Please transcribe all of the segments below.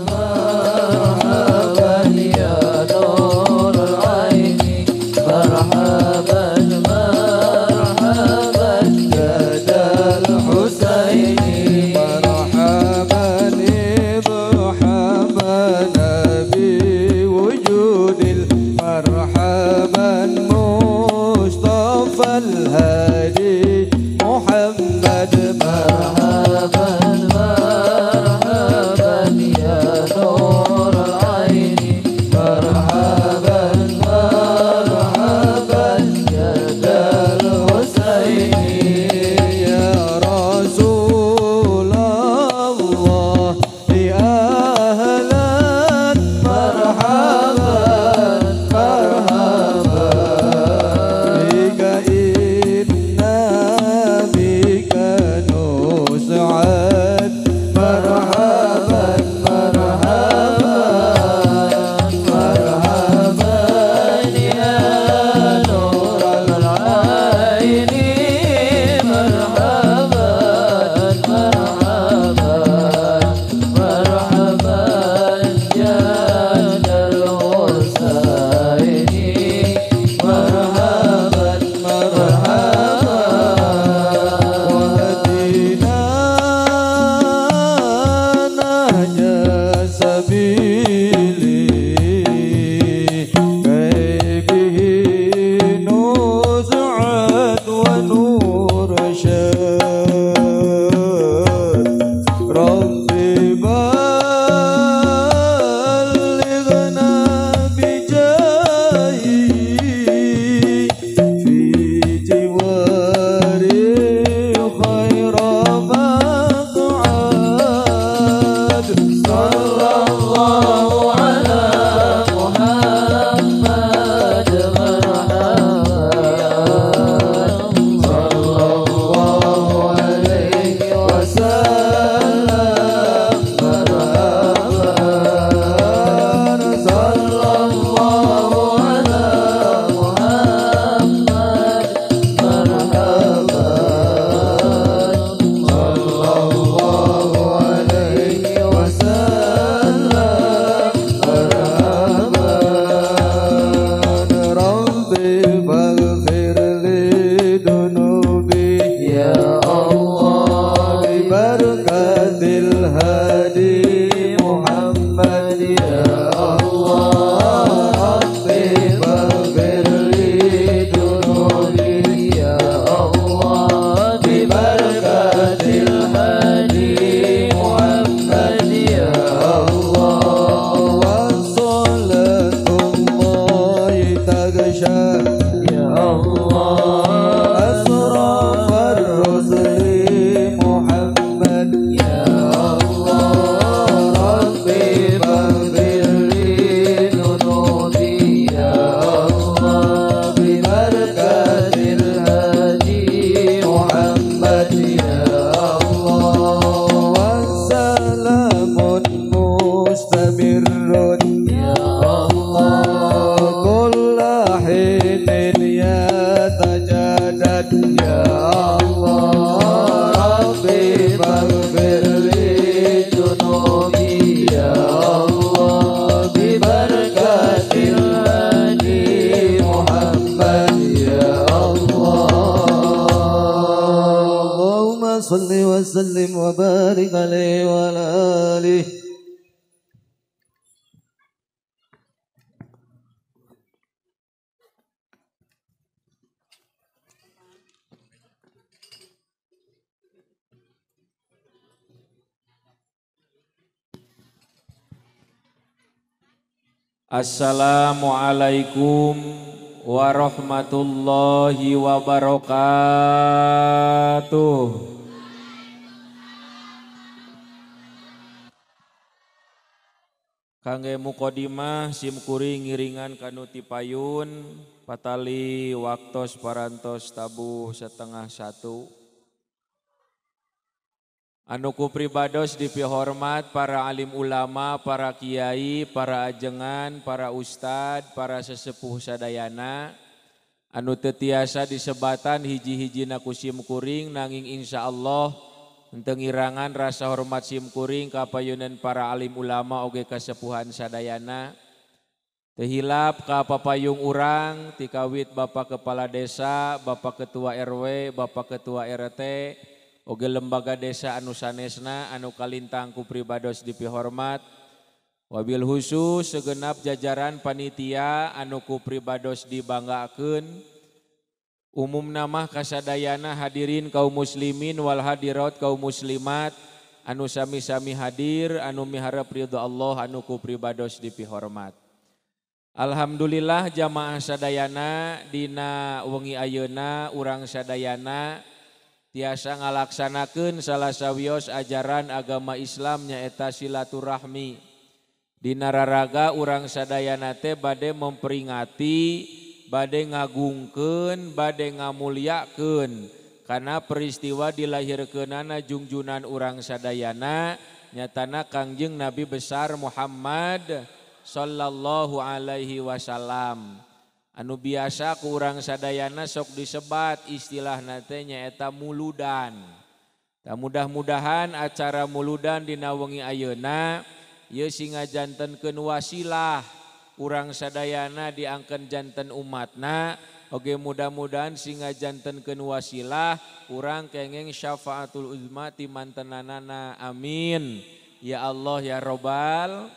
Marhaban ya nurul aini, marhaban marhaban jadal Husaini. Marhaban marhaban bi wujudil marhaban Mustafa al-Hadi Muhammad. Marhaban marhaban ya nurul aini, marhaban marhaban jadal Husaini. Ya Rasulullah ya ahlan Marhaban marhaban bika inna bika nus'ad. Marhaban marhaban marhaban ya nurul aini, marhaban marhaban marhaban jadal Husaini, marhaban marhaban. Wahdina nahja sabili kai bihi nus'ad wa nursyad. Rabbi ballighna bijahi fi jiwari khaira maq'ad. Sallallahu ala Muhammad marhaban, sallallahu alaihi wasallam marhaban, sallallahu ala Muhammad marhaban, sallallahu alaihi wasallam marhaban. Rabbi faghfir li dunubi Ya Allah bi barakatil hadi Muhammad. Ya Allah Rabbi faghfir li dunubi, ya Allah bi barakatil hadi Muhammad. Ya Allah Wassalatullahi taghsha ya Allah asrafar rusuli Muhammad. Ya Allah Rabbi faghfir li dunubi, ya Allah bi barakatil hadi Muhammad. Ya Allah Wassalamun mustamirrun ya Allah kulla hinin yatajaddad. Ya Allah Rabbi faghfir li dunubi, ya Allah bi barakatil hadi Muhammad. Ya Allah. Allahumma salli wa sallim wa barik alaihi wa ala alihi. Assalamualaikum warahmatullahi wabarakatuh. Kangge mukodimah simkuring ngiringan kanu ti payun patali waktos parantos tabuh 12:30. Anu ku pribados dipihormat para alim ulama, para kiai, para ajengan, para ustad, para sesepuh sadayana. Anu teu tiasa disebatan hiji-hijina ku simkuring nanging insyaallah Henteu ngirangan rasa hormat simkuring ka payunan para alim ulama oge kasepuhan sadayana. Teu hilap ka papayung urang tikawit Bapak Kepala Desa, Bapak Ketua RW, Bapak Ketua RT, oge lembaga desa anu sanesna anu kalintang ku pribados dipihormat. Wabil khusus segenap jajaran panitia anu ku pribados dibanggakeun. Umum nama kasadayana hadirin kaum muslimin wal hadirat kaum muslimat anu sami-sami hadir anu miharep ridho Allah anu ku pribados dipihormat. Alhamdulillah jamaah sadayana dina wengi ayeuna urang sadayana tiasa ngalaksanakeun salah sawios ajaran agama Islam nyaeta silaturahmi. Dina raraga urang sadayana teh bade memperingati, bade ngagungkeun, bade ngamuliakeun kana peristiwa dilahirkeunana jungjunan urang sadayana nyatana Kangjeng Nabi besar Muhammad sallallahu alaihi wasallam. Anu biasa ku urang sadayana sok disebat istilahna teh nyaeta muludan. Tah mudah-mudahan acara muludan dina wengi ayeuna ieu singa jantenkeun wasilah urang sadayana diangkeun janten umatna, oge mudah-mudahan singa jantenkeun wasilah urang kengeng syafaatul uzma ti mantenanana. Amin ya Allah ya Robbal.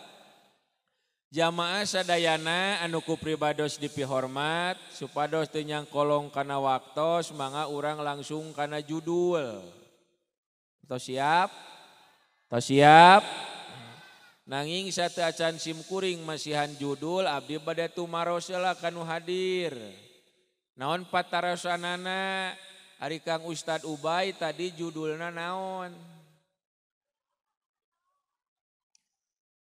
Jamaah sadayana anu ku pribados dipihormat supados teu nyangkolong kana waktos mangga urang langsung kana judul. Tos siap? Tos siap? Nanging satu acan simkuring masihan judul abdi bade tumaros heula kanu hadir. Naon patarosanana ari Kang Ustad Ubay tadi judulna naon?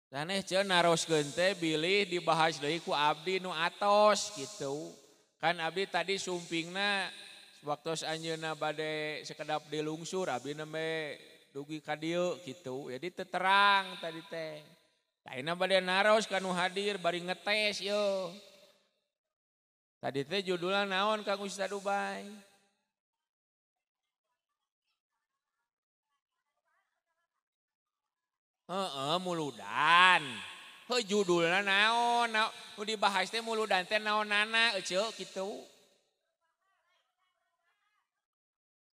Saneh ceun naroskeun teh bilih dibahas deui ku abdi nu atos gitu. Kan abdi tadi sumpingna waktos anjeunna bade sekedap dilungsur abdi nembe dugi ka dieu gitu. Jadi teu terang tadi teh. Ayeuna bade naros ka nu hadir bari ngetes yeuh. Tadi teh judulna naon Kang Ustad Ubay? Heeh, muludan. Heuh judulna naon? Nu dibahas teh muludan teh naonana eceu kitu.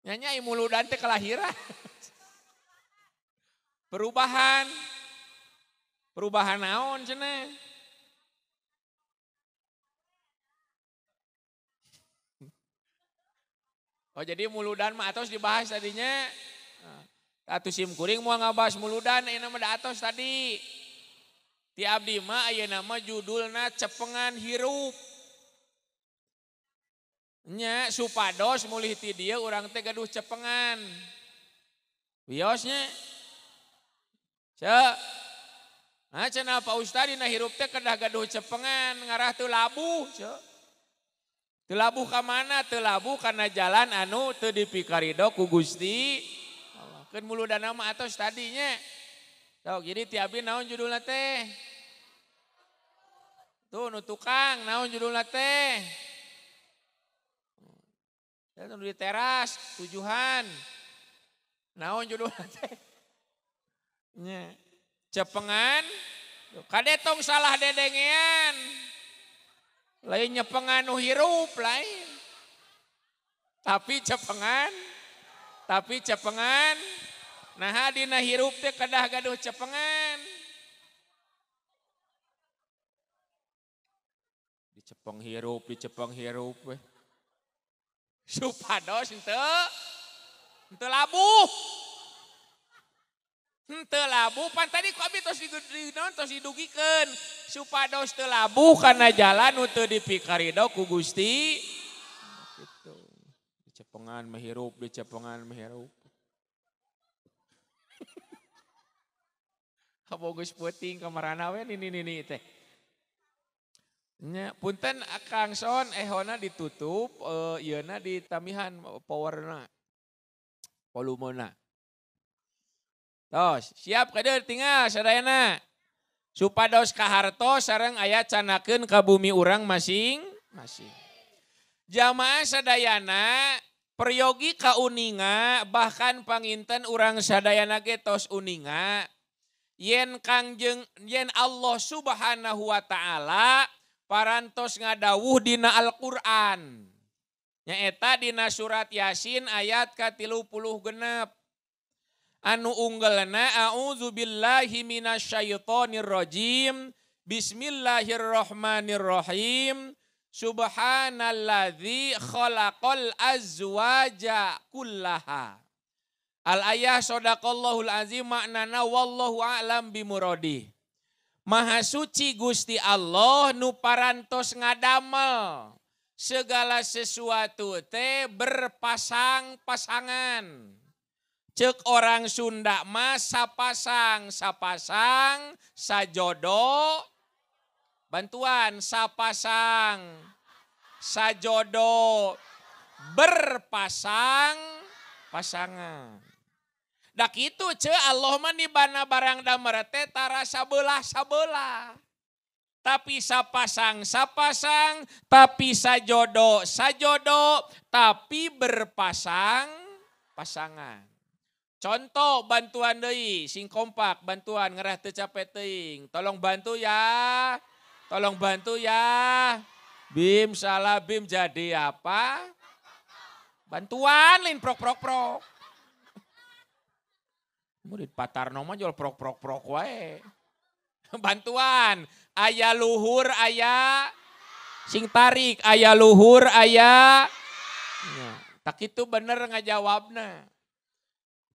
Nya muludan teh kelahiran. Perubahan. Perubahan naon cenah? Oh jadi muludan mah atos dibahas tadinya. Atuh sim kuring moal ngabahas muludan ayeuna mah da atos tadi. Ti abdi mah ayeuna mah judulna cepengan hirup. Nya supados mulih ti dieu urang teh gaduh cepengan. Wios nya. Cek. Nah cenah Pak Ustad dina hirup teh kedah gaduh cepengan ngarah teu labuh cek. Teu labuh ka mana? Teu labuh kana jalan anu teu dipikarido ku Gusti. Kan muludan mah atos tadinya. Sok jadi ti abdi naon judulna teh? Tuh nu tukang naon judulna teh? Nu di teras tujuhan. Naon judulna teh? Nya. Cepengan kade tong salah dedengean. Lain nyepengan nu hirup lain. Tapi cepengan nah dina hirup teh kedah gaduh cepengan. Dicepeng hirup we. Supados henteu labuh. Henteu labuh pan tadi ku abdi tos tos didugikeun supados teu labuh kana jalan nu teu dipikarido ku Gusti. Gitu. Dicepengan mah hirup, dicepengan mah hirup. Kabogus peuting kamarana we nini-nini teh. Nya punten Kang Son ehona ditutup ieuna ditamihan powerna. Volumena. Tos, siap kader tinggal sadayana. Supados kahartos sareng aya canakeun ka bumi urang masing-masing. Jamaah sadayana Peryogi kauninga bahkan panginten urang sadayana ge tos uninga yen Kangjeng yen Allah Subhanahu wa taala parantos ngadawuh dina Al-Qur'an. Nyaeta dina surat Yasin ayat ka-36. Anu unggelna a'udzubillahi minasyaitonirrajim. Bismillahirrahmanirrahim. Subhanalladzi khalaqal azwaja kullaha. Al-ayah sodaqallahul azim maknana wallahu a'lam bimuradi. Maha suci Gusti Allah nu parantos ngadamel segala sesuatu teh berpasang-pasangan. Cek orang Sunda mah sapasang, sapasang, sajodo. Bantuan sapasang, sajodo, berpasang, pasangan. Dak itu ce Allah mah nibana barang damar teh tara sabelah-sabelah. Tapi sapasang, sapasang, tapi sajodo, sajodo, tapi berpasang, pasangan. Contoh bantuan deui, sing kompak bantuan ngerah teu capek teuing. Tolong bantu ya. Tolong bantu ya. Bim salah bim jadi apa? Bantuan lain prok prok prok. Murid Patarno mah jual prok prok prok wae. Bantuan aya luhur aya sing tarik aya luhur aya. Ya, tak itu bener ngajawabna.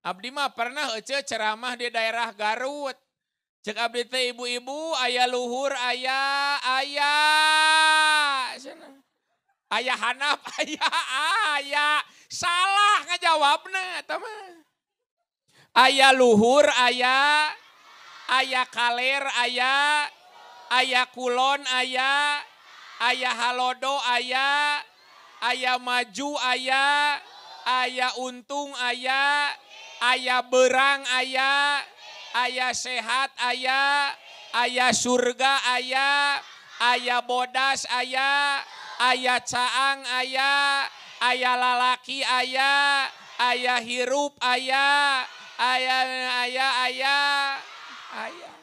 Abdi mah pernah ece ceramah di daerah Garut. Cek abdi teh ibu-ibu aya luhur aya aya aya hanap aya aya salah ngajawabna eta mah. Aya luhur aya aya kaler aya aya kulon aya aya halodo aya aya maju aya aya untung aya aya berang aya aya sehat aya aya surga aya aya bodas aya aya caang aya aya lalaki aya aya hirup aya aya aya aya aya.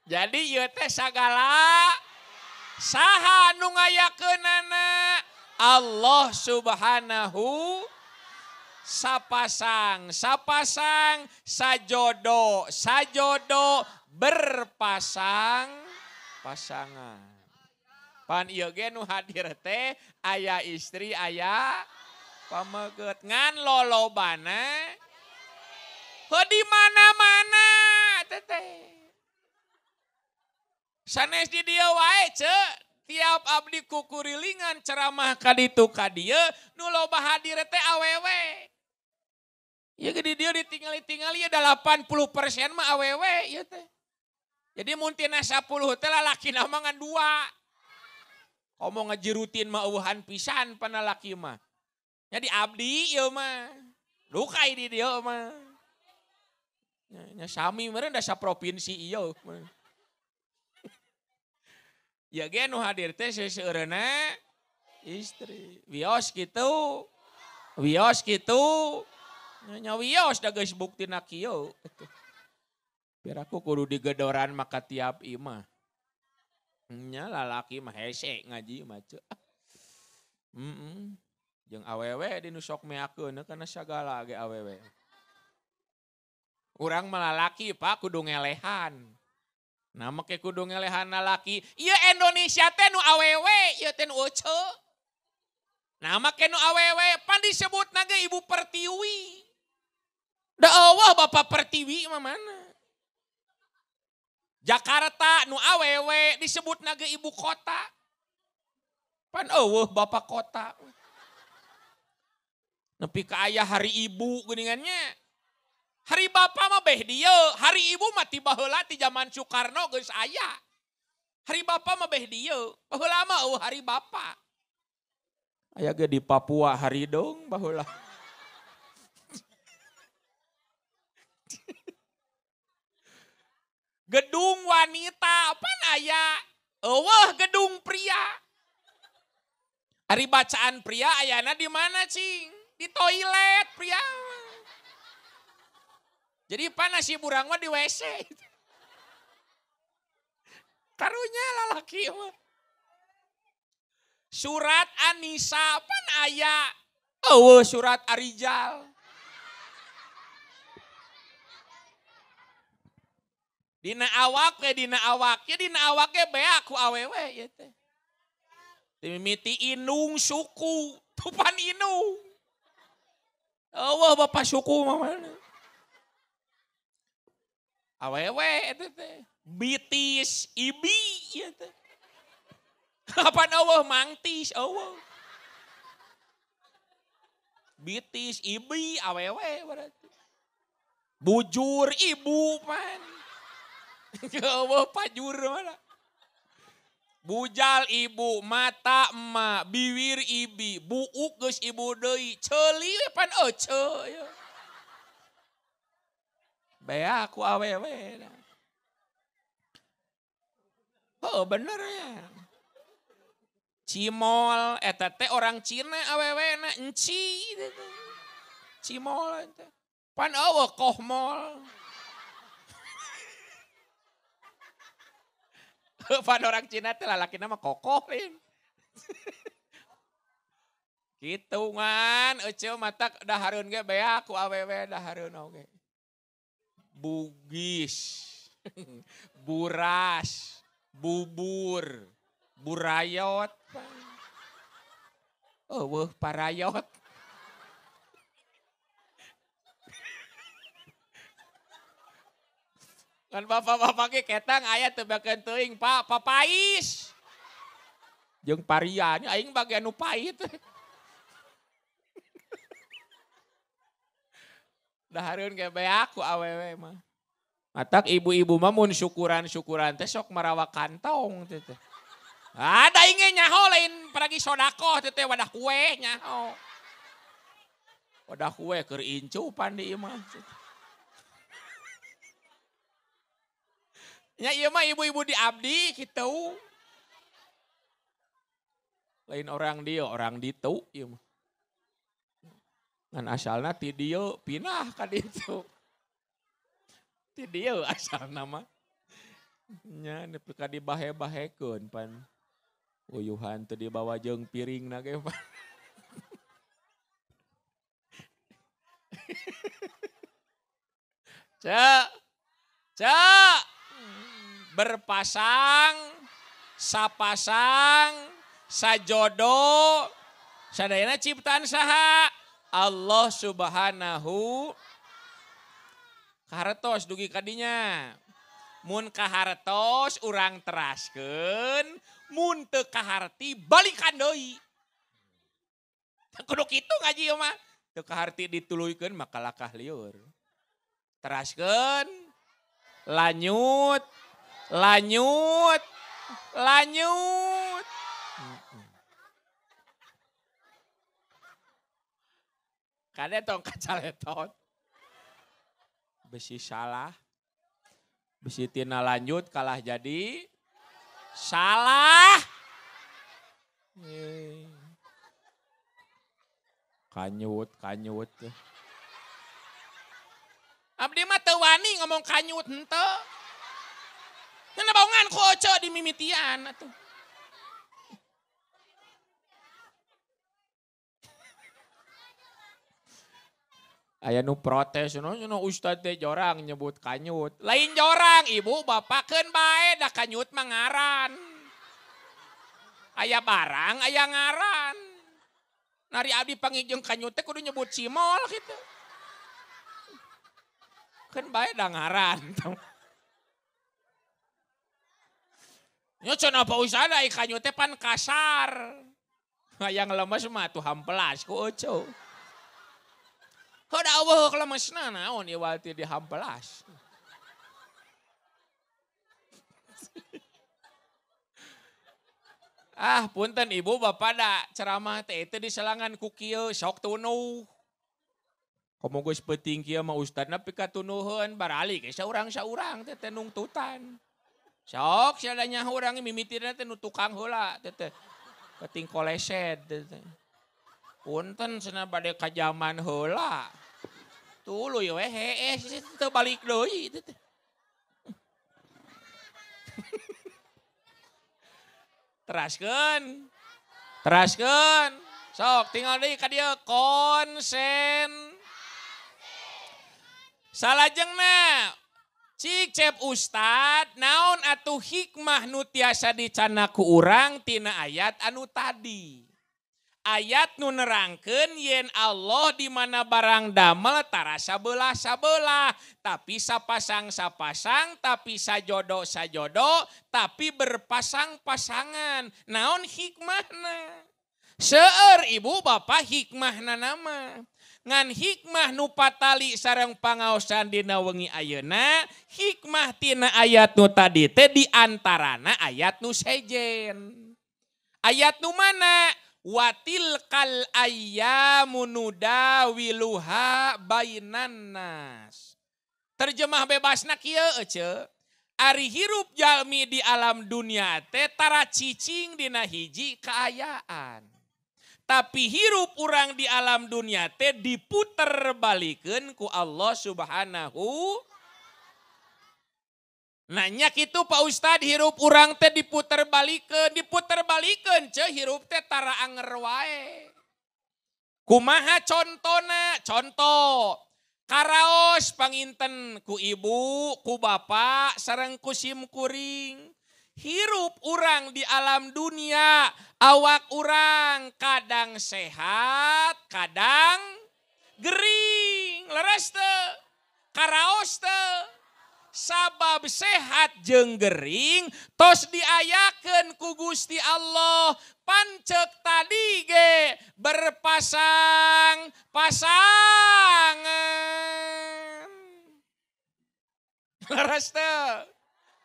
Jadi ieu teh sagala saha nu ngayakeunana Allah Subhanahu sapasang, sapasang, sajodo, sajodo, berpasang, pasangan. Pan ieu ge nu hadir teh aya istri aya pameget ngan lolobana heuh di mana-mana teteh. Sanes di dieu wae ce. Tiap abdi kukurilingan ceramah kaditu kadieu nu loba hadir teh awewe. Ya di dieu ditingali-tingali ya 80% mah awewe ieu teh. Jadi mun tina 10 teh lalakina mah ngan 2. Komo ngajirutin mah eueuhan pisan pana laki mah. Jadi abdi ieu mah. Lukai di dieu mah. Nya sami meureun da saprovinsi ieu. Ya ge nu hadir teh seseureuna istri. Wios kitu. Wios kitu. Nya wios da geus buktina kieu. Biar aku kudu digedoran maka tiap imah. Nya lalaki mah hese ngaji mah ceu. Jeung awewe di nu sok meakeun kana sagala ge awewe. Urang mah lalaki Pak kudu ngelehan. Nah make kudu ngelehan lalaki. Ieu Indonesia teh nu awewe, ieu teh nu ece. Nah make nu awewe pan disebutna ge Ibu Pertiwi. Da eueuh Bapak Pertiwi mah mana? Jakarta nu awewe disebutna ge ibu kota. Pan eueuh Bapak kota. Nepi ka aya hari ibu geuningannya. Hari bapak mah beh dieu, hari ibu mah ti baheula ti zaman Soekarno geus aya. Hari bapak mah beh dieu, baheula mah eueuh hari bapak. Aya ge di Papua hari dong baheula. Gedung wanita pan aya. Eueuh gedung pria. Ari bacaan pria ayana di mana cing? Di toilet pria. Jadi panas si burang mah di WC. Karunya lalaki mah. Surat Anisa pan aya. Eueuh surat Arijal. Dina awak we, dina awak ya, dina awak ge beak ku awewe ieu teh. Mimiti inung suku, tupan inung. Eueuh bapak suku mah mana. Awewe eta teh. Bitis, ibi ieu teh. Kapan eueuh mangtis eueuh. Bitis, ibi, awewe berarti. Bujur ibu pan. Eueuh pajur mana. Bujal ibu, mata emak, biwir ibi, buuk geus ibu deui, ceuli we pan ece ya. Bea ku awewe. Oh bener ya. Cimol eta teh orang Cina awewena enci Cimol teh. Pan eueuh kohmol. Pan orang Cina teh lalakina mah kokoh lain. Kitu ngan ece matak dahareun ge bea ku awewe dahareun oge. Bugis, buras, bubur, burayot. Eueuh parayot. Kan bapak-bapak ge ketang aya teu bakeun teuing Pak, papais. Jeung parian aing bagian nu pahit. Dahareun ge beak ku awewe mah. Matak ibu-ibu mah mun syukuran-syukuran teh sok marawa kantong teh. Ada aing ge nyaho lain paragi sodakoh teh wadah kue nyaho. Wadah kue keur incupan di imah. Nya ieu mah ibu-ibu di abdi kitu. Lain orang dieu, orang ditu ieu mah. Ngan asalna ti dieu pindah ka ditu. Ti dieu asalna mah. Nya nepi ka dibahe-bahekeun pan. Uyuhan teu dibawa jeung piringna ge pan. Cek. Cek. Berpasang, sapasang, sajodo, sadayana ciptaan saha? Allah Subhanahu kahartos dugi kadinya. Mun kahartos urang teraskeun, mun teu kaharti balikan deui. Kudu kitu ngaji ieu mah. Teu kaharti dituluykeun maka lakah lieur. Teraskeun, lanyut, lanyut, lanyut. Kade tong kacaletot. Besi salah. Besi tina lanjut kalah jadi salah. Kanyut, kanyut. Abdi mah teu wani ngomong kanyut henteu. Nana baungan ku oce di mimitian atuh. Aya nu protes, nu ustad teh jorang nyebut kanyut. Lain jorang, ibu bapak keun bae da kanyut mah ngaran. Aya barang, aya ngaran. Nari abdi panggih jeung kanyut teh kudu nyebut cimol kitu. Keun bae da ngaran. Nya cenah Pak Ustad ai kanyut teh pan kasar. Hayang lemes mah atuh hampelas ku euceu. Heuh eueuh lemesna naon ieu teh dihampelas. Ah punten ibu bapak da ceramah teh teu diselangan ku kieu sok tunuh. Komo geus peuting kieu mah ustadna pikatunuheun baralik ge saurang-saurang teh nungtutan. Sok sia da nyaho urang mimitina teh nu tukang heula teh teh. Penting koleset teh. Punten cenah bade ka jaman heula. Tuluy we heeh teu balik deui teh. Teraskeun. Teraskeun. Sok tinggal deui ka dieu konsen. Salajengna cik cep ustad naon atuh hikmah nu tiasa dicana ku urang tina ayat anu tadi. Ayat nu nerangkeun yen Allah di mana barang damel tara sabelah-sabelah, tapi sapasang-sapasang, tapi sajodo-sajodo, tapi berpasang-pasangan. Naon hikmahna? Seueur ibu bapak hikmahna nama. Ngan hikmah nu patali sareng pangaosan dina wengi ayeuna, hikmah tina ayat nu tadi teh di antarana ayat nu sejen. Ayat nu mana? Watilkal ayyamu nudawiluha bainan nas. Terjemah bebasna kieu ece. Ari hirup jalmi di alam dunia teh tara cicing dina hiji kaayaan. Tapi hirup urang di alam dunia teh diputer balikeun ku Allah Subhanahu. Nanya kitu Pak Ustad, hirup urang teh diputer balikeun ce hirup teh tara anger wae. Kumaha contona? Contoh karaos panginten ku ibu, ku bapak, sareng ku sim kuring. Hirup urang di alam dunia, awak urang kadang sehat, kadang gering, leres teu, karaos teu. Sabab sehat jeung gering tos diayakeun ku Gusti Allah. Pancek tadi ge berpasang pasangan. Leres teu,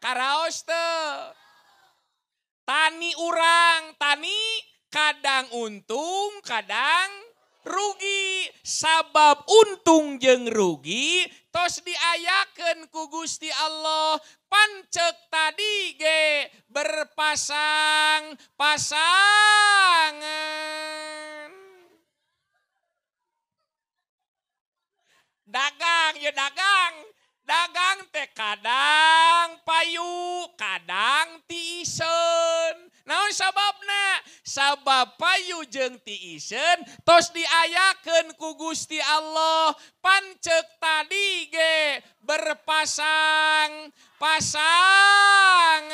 karaos teu. Tani urang, tani kadang untung, kadang rugi. Sabab untung jeung rugi tos diayakeun ku Gusti Allah. Pancek tadi ge berpasang pasangan. Dagang ya dagang. Dagang teh kadang payu, kadang tiiseun. Naon sababna? Sabab payu jeung tiiseun tos diayakeun ku Gusti Allah. Pancek tadi ge berpasang pasangan.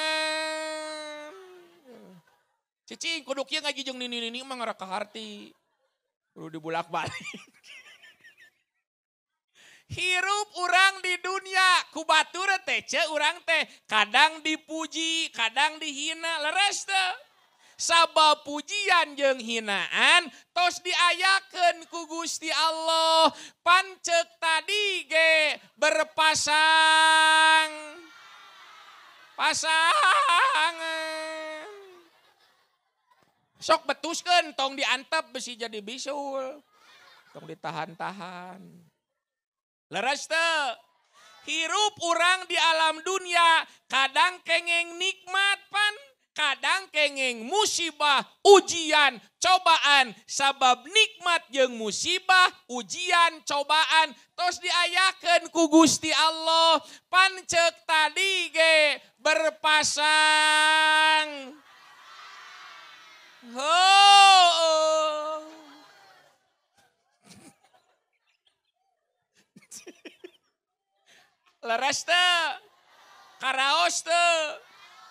Cicing kudu kieu ngaji jeung nini-nini mah ngaraka harti. Kudu dibulak-balik. Hirup urang di dunia, ku batur teh ce urang teh kadang dipuji, kadang dihina, leres teh. Sabab pujian jeung hinaan tos diayakeun ku Gusti Allah. Pancek tadi ge berpasang pasangan. Sok betuskeun tong diantep besi jadi bisul. Tong ditahan-tahan. Leres teu. Hirup urang di alam dunia kadang kengeng nikmat pan, kadang kengeng musibah, ujian, cobaan. Sabab nikmat jeung musibah, ujian, cobaan tos diayakeun ku Gusti Allah. Pancek tadi ge berpasang. Ho. Leres teu, karaos teu.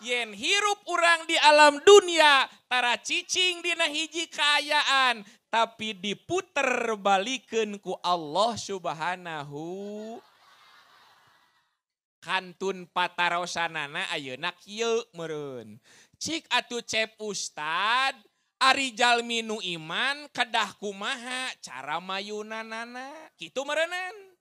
Yen hirup urang di alam dunia tara cicing dina hiji kaayaan, tapi diputer balikeun ku Allah Subhanahu. Kantun patarosanana ayeuna kieu meureun. Cik atuh cep ustad, ari jalmi nu iman kedah kumaha cara mayunanana? Kitu meureunnan.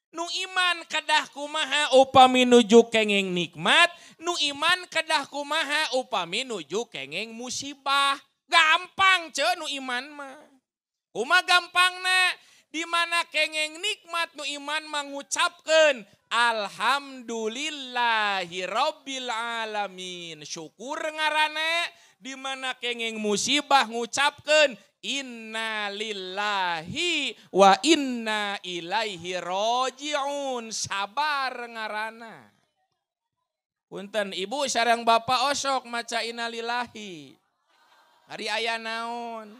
Nu iman kedah kumaha upami nuju kenging nikmat, nu iman kedah kumaha upami nuju kenging musibah. Gampang ce nu iman mah. Kumaha gampangna? Di mana kenging nikmat nu iman mengucapkeun Alhamdulillahirabbil alamin. Syukur ngaranna di mana kenging musibah ngucapkeun inna lillahi wa inna ilaihi rajiun. Sabar ngaranna. Punten ibu sareng bapak osok maca innalillahi. Hari aya naon?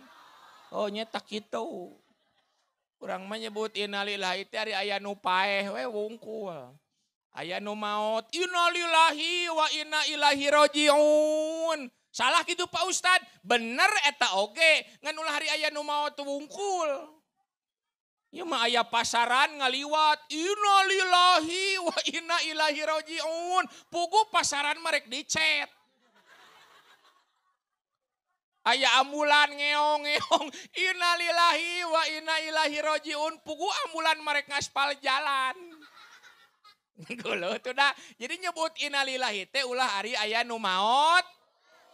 Oh nyetak kitu. Urang mah nyebut innalillahi teh ari aya nu paeh we wungkul. Aya nu maot innalillahi wa inna ilaihi rajiun. Salah gitu Pak Ustad, bener eta oge ngan ulah hari aya nu maot wungkul. Ieu mah aya pasaran ngaliwat innalillahi wa inna ilaihi rajiun. Pugu pasaran mah rek dicet. Aya ambulan ngeong-ngeong innalillahi wa inna ilaihi rajiun. Pugu ambulan mah rek ngaspal jalan. Geuleuh tuh dah. Jadi nyebut innalillahi teh ulah ari aya nu maot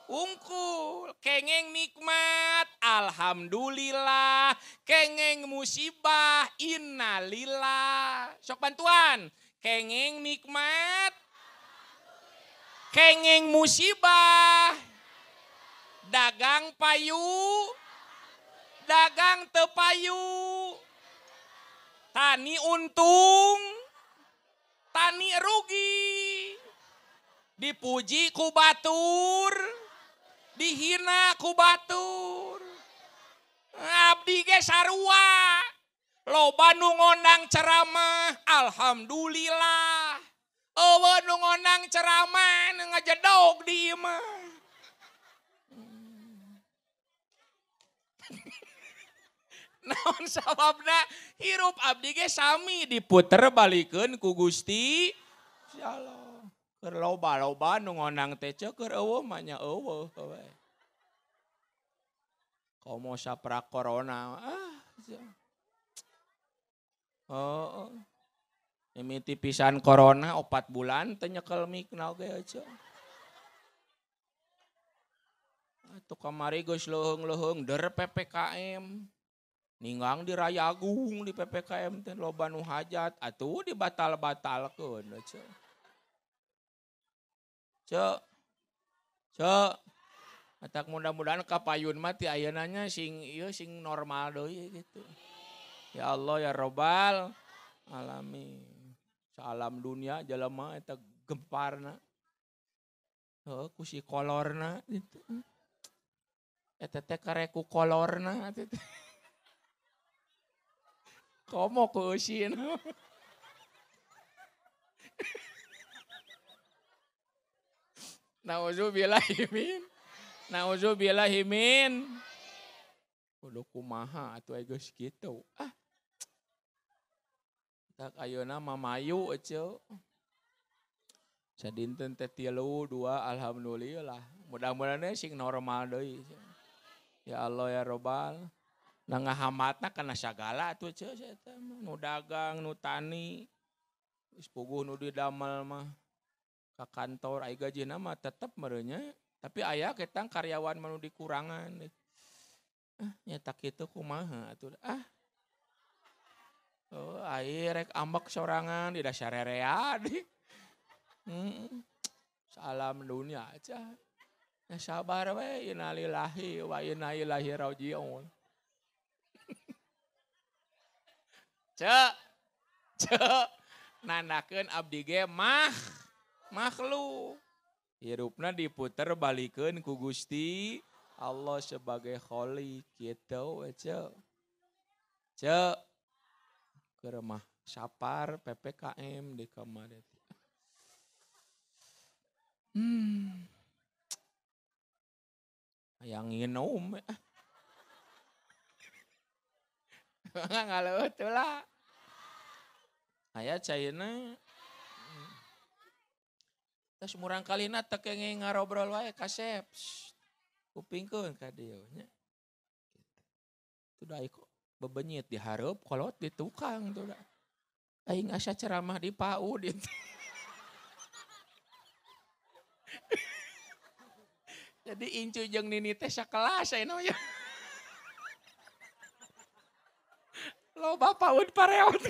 ungkul. Kengeng nikmat alhamdulillah, kengeng musibah innalillah. Sok bantuan. Kengeng nikmat, kengeng musibah, dagang payu, dagang teu payu, tani untung, tani rugi, dipuji ku batur, dihina ku batur. Abdi ge sarua, loba nu ngondang ceramah, alhamdulillah. Eueuh nu ngondang ceramah nu ngajedog di imah. Naon sababna hirup abdi ge sami diputer balikeun ku Gusti Allah. Keur loba-loba nu ngondang teh keur eueuh mah nya eueuh we. Komo saprak corona ah. Oh. Mimiti pisan corona 4 bulan teu nyekel mikna oge aja. Atuh kamari geus leuheung-leuheung der PPKM. Ninggang di Rayagung di PPKM teh loba nu hajat atuh dibatal-batalkeun aja. Cek. Cek. Atak mudah-mudahan kapayun mah ti ayeuna nya sing ieu sing normal deui gitu. Ya Allah ya Robbal alamin. Salam dunia jelema eta gemparna. Heuh ku si kolorna gitu. Eta teh karek ku kolorna gitu. Komo ku eusin. Nauzubillahi min. Nauzubillahi min. Kudu kumaha atuh geus kitu. Ah. Tak ayeuna mah mayu eceu. Sadinten teh 3, 2 alhamdulillah. Mudah-mudahan sing normal deui. Ya Allah ya Robbal. Nah ngahamatna kana sagala atuh eceu eta mah nu dagang, nu tani. Geus puguh nu didamel mah ka kantor ai gajina mah tetep meureunnya, tapi aya ketang karyawan mah nu dikurangan. Ah nya tak kitu kumaha atuh. Ah. Oh, ai rek ambek sorangan di dasarerea di. Salam dunia aja. Ya sabar we innalillahi wa inna ilaihi rajiun. Cek. Cek. Nandakeun abdi ge mah makhluk. Hirupna diputer balikeun ku Gusti Allah sebagai khalik kitu we cek. Cek. Keur mah sapar PPKM di kamar itu. Hayang nginum. Ngaleueuh teu lah. Aya caina. Terus murang kalina teu kenging ngarobrol wae kasep. Kupingkeun ka dieu nya. Gitu. Tuh da bebenyit dihareup kolot di tukang tuh da. Aing asa ceramah di PAUD itu. Jadi incu jeung nini teh sakelas ayeuna mah. Loba PAUD pareot.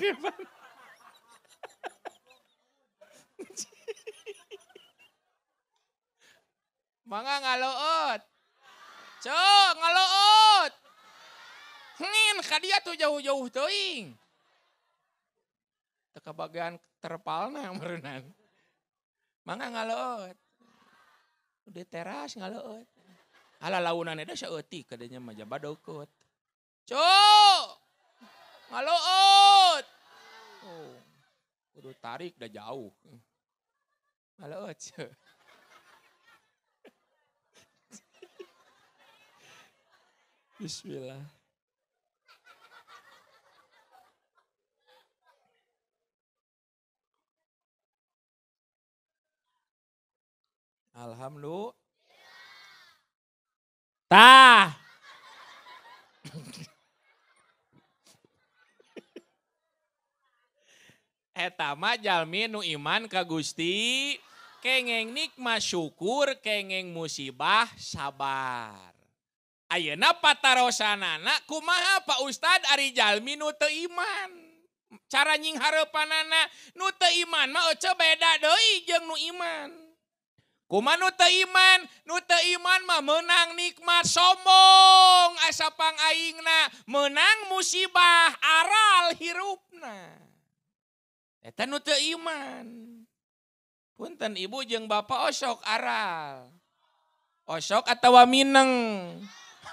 Mangga ngaloot. Cek ngaloot. Ngin ka dia tuh jauh-jauh teuing. Teu kabagian terpalna meureunnan. Mangga ngaloot. Di teras ngaloot. Ala launan eta saeutik kadenya mah jaba deukeut. Cuk. Ngaloot. Oh. Kudu tarik dah jauh. Ngaloot. Bismillah. Alhamdulillah. Tah. Eta mah jalmi nu iman ka Gusti, kengeng nikmat syukur, kengeng musibah sabar. Ayeuna patarosanana kumaha Pak Ustad ari jalmi nu teu iman. Cara nying hareupanana nu teu iman mah ece beda deui jeung nu iman. Kumaha nu teu iman? Nu teu iman mah meunang nikmat sombong asa pangaingna, meunang musibah aral hirupna. Eta nu teu iman. Punten ibu jeung bapak osok aral. Osok atawa mineng.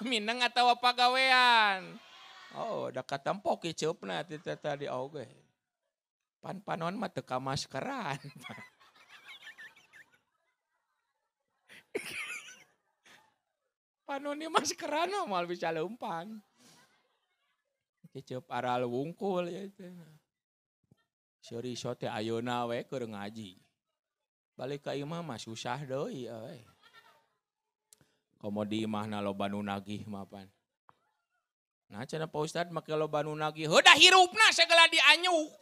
Mineng atawa pagawean. Oh, da katempok iceupna ti tadi oge. Pan-panon mah teu kamaskeran. Panon ieu maskeran mah moal bisa leumpang. Ciceup aral wungkul ya teh. Seuri teh ayeuna we keur ngaji. Balik ka imah mah susah deui euy. Komo di imahna loba nu nagih mah pan. Nah cenah Pak Ustad make loba nu nagih, heuh da hirupna sagala dianyuk.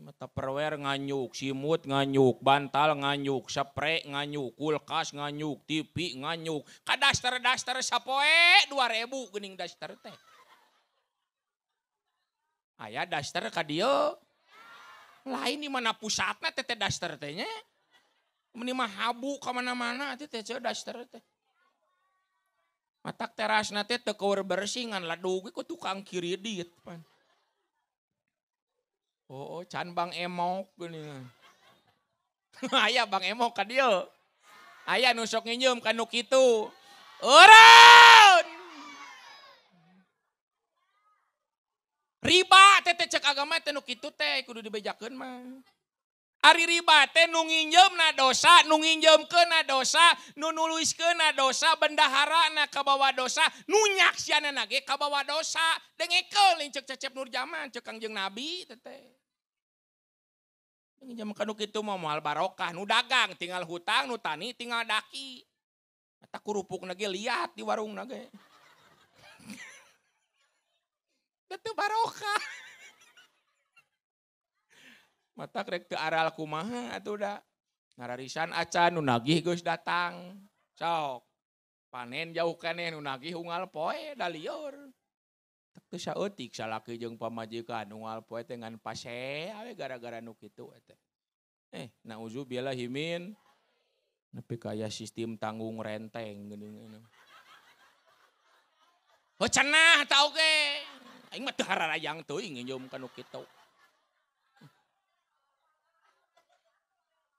Mata perwer nganyuk, simut nganyuk, bantal nganyuk, spray nganyuk, kulkas nganyuk, TV nganyuk. Ka daster-daster sapoe 2000 geuning daster teh. Aya daster ka dieu. Lain di mana pusatna teh teh daster teh nya. Meni mah habu ka mana-mana teh teh daster teh. Matak terasna teh teu keur bersih ngan ladug ku tukang kiridit pan. Oh, can Bang Emok geuningan. Aya Bang Emok ka dieu. Aya nu sok nginjeum ka nu kitu. Eureun. Riba teh teh cek agama teh nu kitu teh kudu dibejakeun mah. Ari riba teh nu nginjeumna dosa, nu nginjeumkeunna dosa, nu nuliskeunna dosa, bendaharana kabawa dosa, nu nyaksianana ge kabawa dosa. Dengekeun lain cek Cecep Nurjaman, cek Kangjeng Nabi teh teh. Nginjem ka nu kitu mah moal barokah, nu dagang tinggal hutang, nu tani tinggal daki. Eta kurupukna ge liat di warungna ge. Teu barokah. Mata rek teu aral kumaha atuh da. Ngararisan acan nu nagih geus datang. Sok. Panen jauh keneh nu nagih unggal poe da lieur. Teu saeutik salaki jeung pamajikan unggal poe teh ngan pase we gara-gara nu kitu teh. Nauzubillahi min. Nepi ka aya sistem tanggung renteng geuning. Heuh cenah tah oge. Aing mah teu hararayang teuing nginjeum ka nu kitu.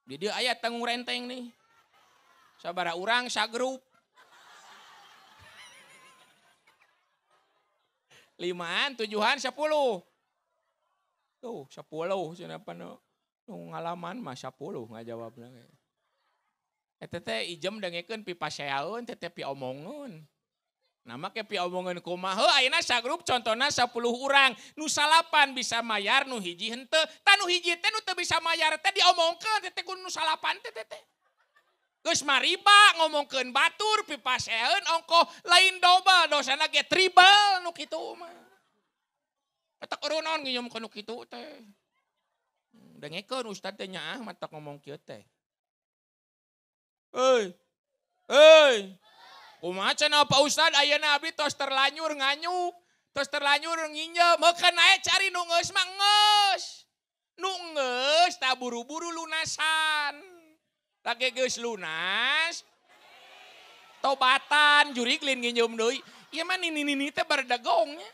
Di dieu aya tanggung renteng nih. Sabaraha urang sagrup. 5-an, 7-an, 10. Tuh, 10 cenah nu ngalaman mah 10 ngajawabna. Eta teh ijem dengekeun pipaseaeun teh teh piomongeun. Nah make piomongeun kumaha heuh ayeuna sagrup contona 10 urang, nu 9 bisa mayar nu hiji henteu. Tah nu hiji teh nu teu bisa mayar teh diomongkeun teh teh ku nu 9 teh teh. Geus mariba ngomongkeun batur pipaseeun ongkoh lain dobel dosana ge tribal nu kitu mah. Eta eureun naon nginjem ka nu kitu teh. Dengekeun ustad teh nyaah matak ngomong kieu teh. Heuy. Heuy. Kumaha cenah Pak Ustad ayeuna abdi tos terlanyur nganyuk, tos terlanyur nginjem, heukeun nae cari nu geus mah geus. Nu geus tah buru-buru lunasan. Lagi geus lunas. Tobatan jurig lain nginjeum deui. Ieu mah nini-nini teh bardagongnya.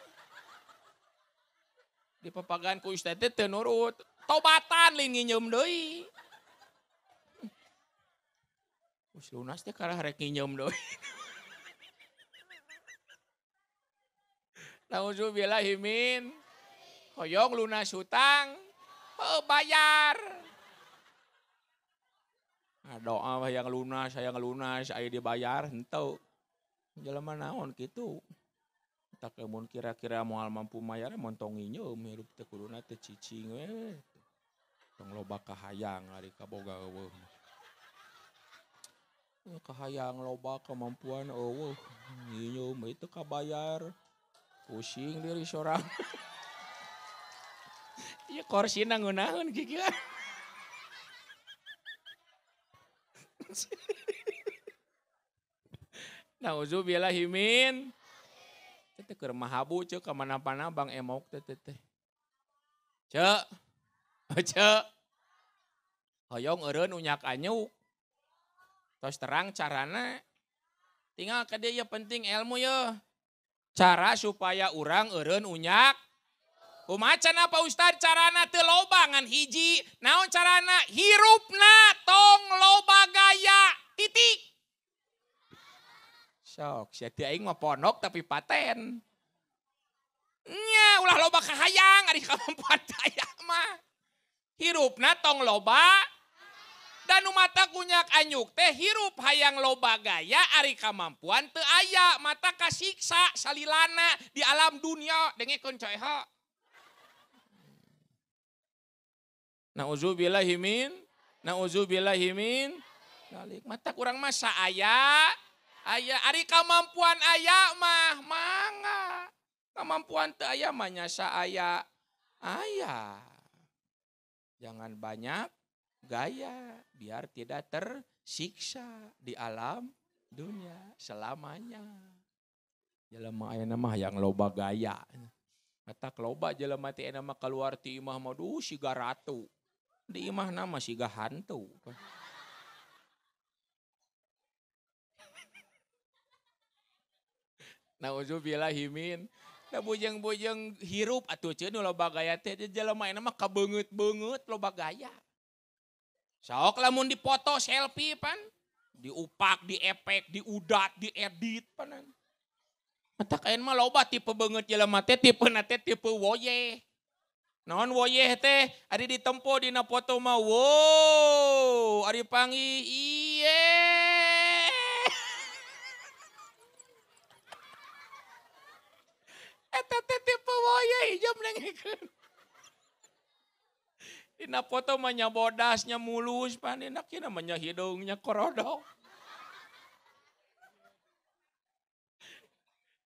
Di papagan ku ustad teh teu nurut. Tobatan lain nginjeum deui. Geus lunas teh karah rek nginjeum deui. Nauzubillahi min. Hoyong lunas hutang, bayar. Nah, doa yang lunas, aya dibayar henteu. Jelema naon kitu. Tak lamun kira-kira moal mampu mayar montong nginjeum hirup teh kuduna teh cicing we. Tong loba kahayang ari kaboga eueuh. Kahayang loba kemampuan eueuh. Nginjeum itu kabayar. Pusing diri sorang. Ieu korsina ngeunaheun kikieu. Nauzubillahi min. Teh keur mahabu ceu ka mana-mana Bang Emok teh teh. Ceu. Ceu. Hoyong eureun unyak anyuk. Tos terang carana. Tinggal ka dieu penting ilmu ye. Cara supaya urang eureun unyak. Kumaha cenah Pak Ustad carana teu loba ngan hiji. Naon carana? Hirupna tong loba gaya. Titik. Sok, sia teh aing mah pondok tapi paten. Nya ulah loba kahayang ari kamampuan daya mah. Hirupna tong loba dan mata kunyak anyuk teh hirup hayang loba gaya ari kamampuan teu aya mata kasiksa salilana di alam dunia dengekeun coy ha. Nauzubillahi min, nauzubillahi min. Dalik mata kurang masa aya. Aya ari kamampuan aya mah mangga. Kamampuan teu aya mah nya aya. Aya. Jangan banyak gaya biar tidak tersiksa di alam dunia selamanya. Jelema ayeuna mah hayang loba gaya. Matak loba jelema teh ayeuna mah keluar ti imah mah duh siga ratu. Di imahna mah siga hantu. Nauzubillahi min. Da bujeng-bujeng hirup atuh ceun loba gaya teh jelema ayeuna mah kabeungeut-beungeut loba gaya. Sok lamun dipoto selfie pan, diupak, diepek, diudat, diedit panan. Matak ayeuna mah loba tipe beungeut jelema teh tipe na teh tipe woyeh. Naon woyeh teh ari ditempo dina foto mah wow, ari panggih iye. Eta teh tipe woyeh hijau nengekeun. Dina foto mah nya bodas nya mulus pan dina kieu mah nya hideung nya korodok.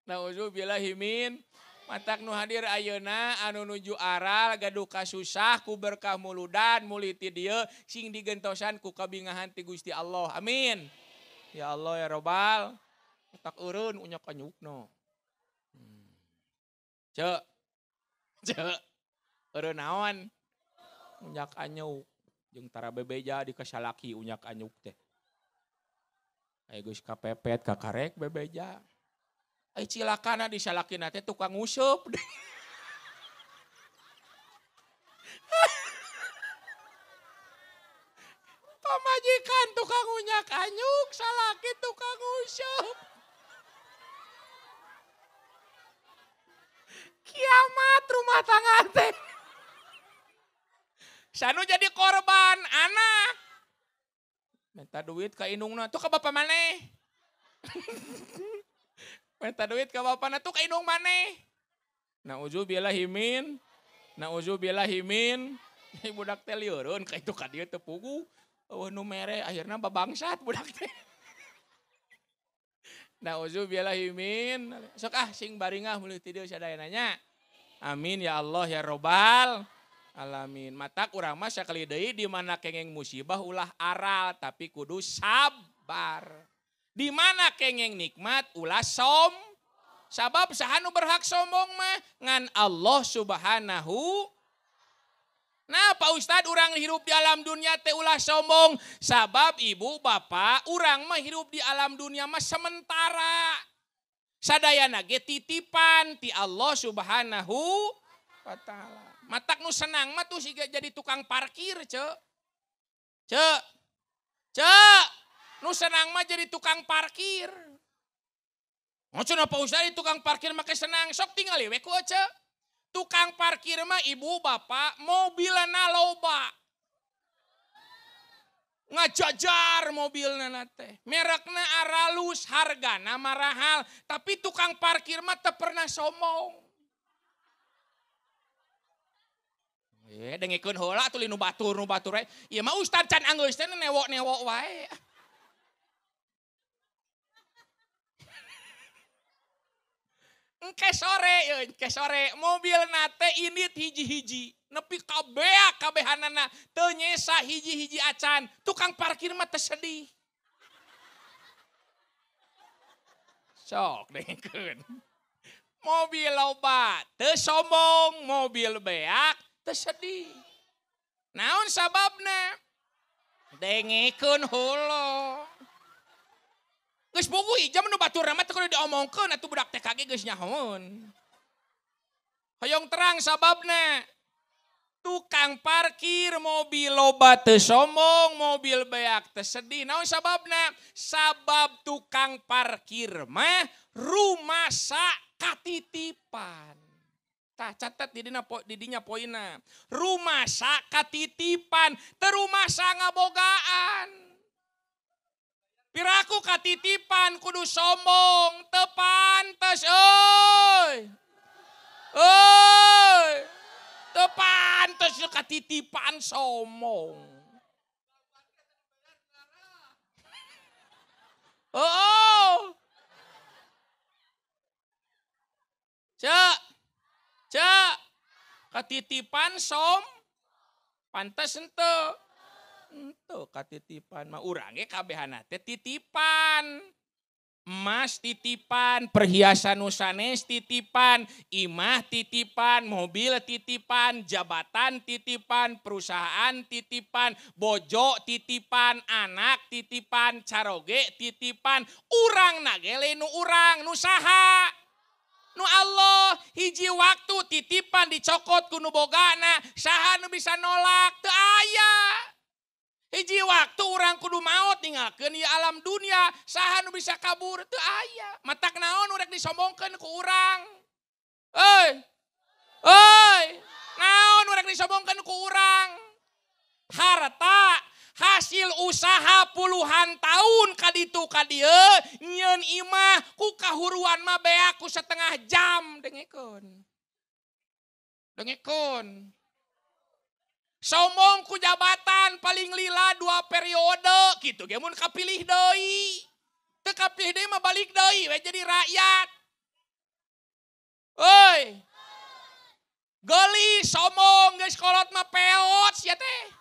Nauzubillahi min. Matak nu hadir ayeuna anu nuju aral gaduh kasusah ku berkah muludan muli ti dieu sing digentosan ku kabingahan ti Gusti Allah. Amin. Ya Allah ya Robbal. Matak eureun unyak anyukna. Cek. Cek. Eureun naon? Unyak anyuk. Jeung tara bebeja di kasalaki unyak anyuk teh. Aya geus kapepet kakarek bebeja. Ai cilakana di salakina teh tukang nguseup. Pamajikan tukang unyak anyuk, salaki tukang nguseup. Kiamat rumah tangga teh. Sanu jadi korban anak. Minta duit ka indungna, tuh ka bapak maneh. Minta duit ka bapana tuh ka indung maneh. Nauzubillahi min. Nauzubillahi min. Budak teh lieureun ka itu ka dieu teu puguh. Eueuh nu mere akhirna babangsat budak teh. Nauzubillahi min. Sok ah sing baringah meuli ti dieu sadayana nya. Amin ya Allah ya Robbal alamin. Matak urang mah sakali deui di mana kengeng musibah ulah aral tapi kudu sabar. Di mana kengeng nikmat ulah som. Sabab saha nu berhak sombong mah ngan Allah Subhanahu. Nah, Pak Ustad urang hirup di alam dunia teh ulah sombong? Sabab ibu bapak urang mah hirup di alam dunia mah sementara. Sadayana ge titipan ti Allah Subhanahu wa taala. Matak nu senang mah tuh siga jadi tukang parkir, ce. Ce. Ce. Nu senang mah jadi tukang parkir. Cenah Pak Ustad tukang parkir make senang, sok tingali we ku ce. Tukang parkir mah ibu bapak mobilna loba. Ngajajar mobilna teh. Merekna aralus, hargana marahal, tapi tukang parkir mah teu pernah sombong. Dengekeun heula atuh nu batur we. Ieu mah ustad can anggeus teh newok-newok wae. Engke sore mobilna teh indit hiji-hiji. Nepi kabeak kabehanana teu nyesa hiji-hiji acan. Tukang parkir mah teu sedih. Sok dengekeun. Mobil loba teu sombong, mobil beak teu sedih. Naon sababna? Dengekeun heula. Geus bogo ijam nu baturna mah teu kudu diomongkeun atuh budak TKG geus nyahoeun. Hoyong terang sababna. Tukang parkir mobil loba teu sombong, mobil beak teu sedih. Naon sababna? Sabab tukang parkir mah rumasa katitipan. Tah catat di dinya poina. Rumasa katitipan, teu rumasa ngabogaan. Piraku katitipan kudu sombong, teu pantes euy. Euy. Teu pantes katitipan sombong. Oh. Cek. Cek. Katitipan som pantes henteu. Henteu katitipan mah urang ge kabehana teh titipan. Emas titipan, perhiasan nu sanes titipan, imah titipan, mobil titipan, jabatan titipan, perusahaan titipan, bojo titipan, anak titipan, caroge titipan, urang nage nu urang, nu saha? Nu Allah, hiji waktu titipan dicokot ku nu bogana, saha nu bisa nolak? Teu aya. Hiji waktu urang kudu maot ninggalkeun ieu alam dunia, saha nu bisa kabur? Teu aya. Matak naon urang disombongkeun ku urang? Euy. Euy, naon urang disombongkeun ku urang? Harta hasil usaha puluhan tahun kaditu kadieu nyieun imah ku kahuruan mah beak ku setengah jam dengekeun. Dengekeun. Sombong ku jabatan paling lila 2 periode gitu ge mun kapilih deui. Teu kapilih deui mah balik deui we jadi rakyat. Euy. Geulis sombong geus kolot mah peot sia teh.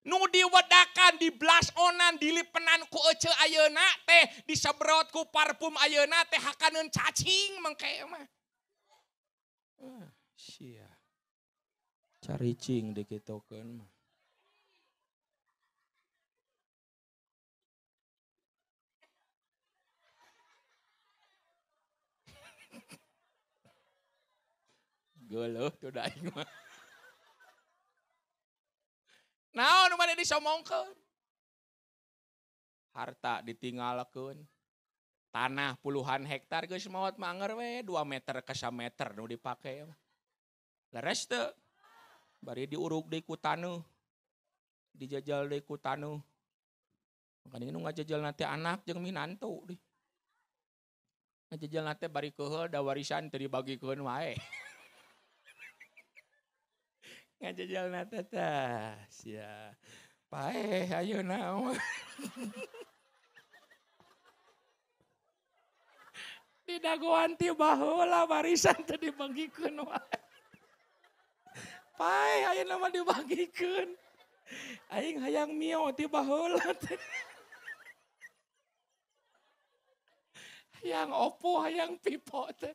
Nu diwedakan, diblas onan, dilipenan ku ece ayeuna teh, disebrot ku parfum ayeuna teh hakaneun cacing mengke mah. Sia. Caricing dikitokeun mah. Geuleuh tuh da aing mah. Naon nu mane disomongkeun? Harta ditinggalkeun. Tanah puluhan hektar geus maot manger we 2 meter ke 1 meter nu dipake mah. Leres teu? Bari diurug deui ku taneuh. Dijajal deui ku taneuh. Makanya nu ngajajal nate anak jeung minantu deh. Ngajajal nate bari keuheul da warisan teu dibagikeun wae. Ngajajal nate tah sia. Paeh ayeuna mah. Didagoan ti baheula warisan teu dibagikeun wae. Paeh ayeuna mah dibagikeun. Aing hayang mio ti baheula teh. Hayang opo hayang pipo teh.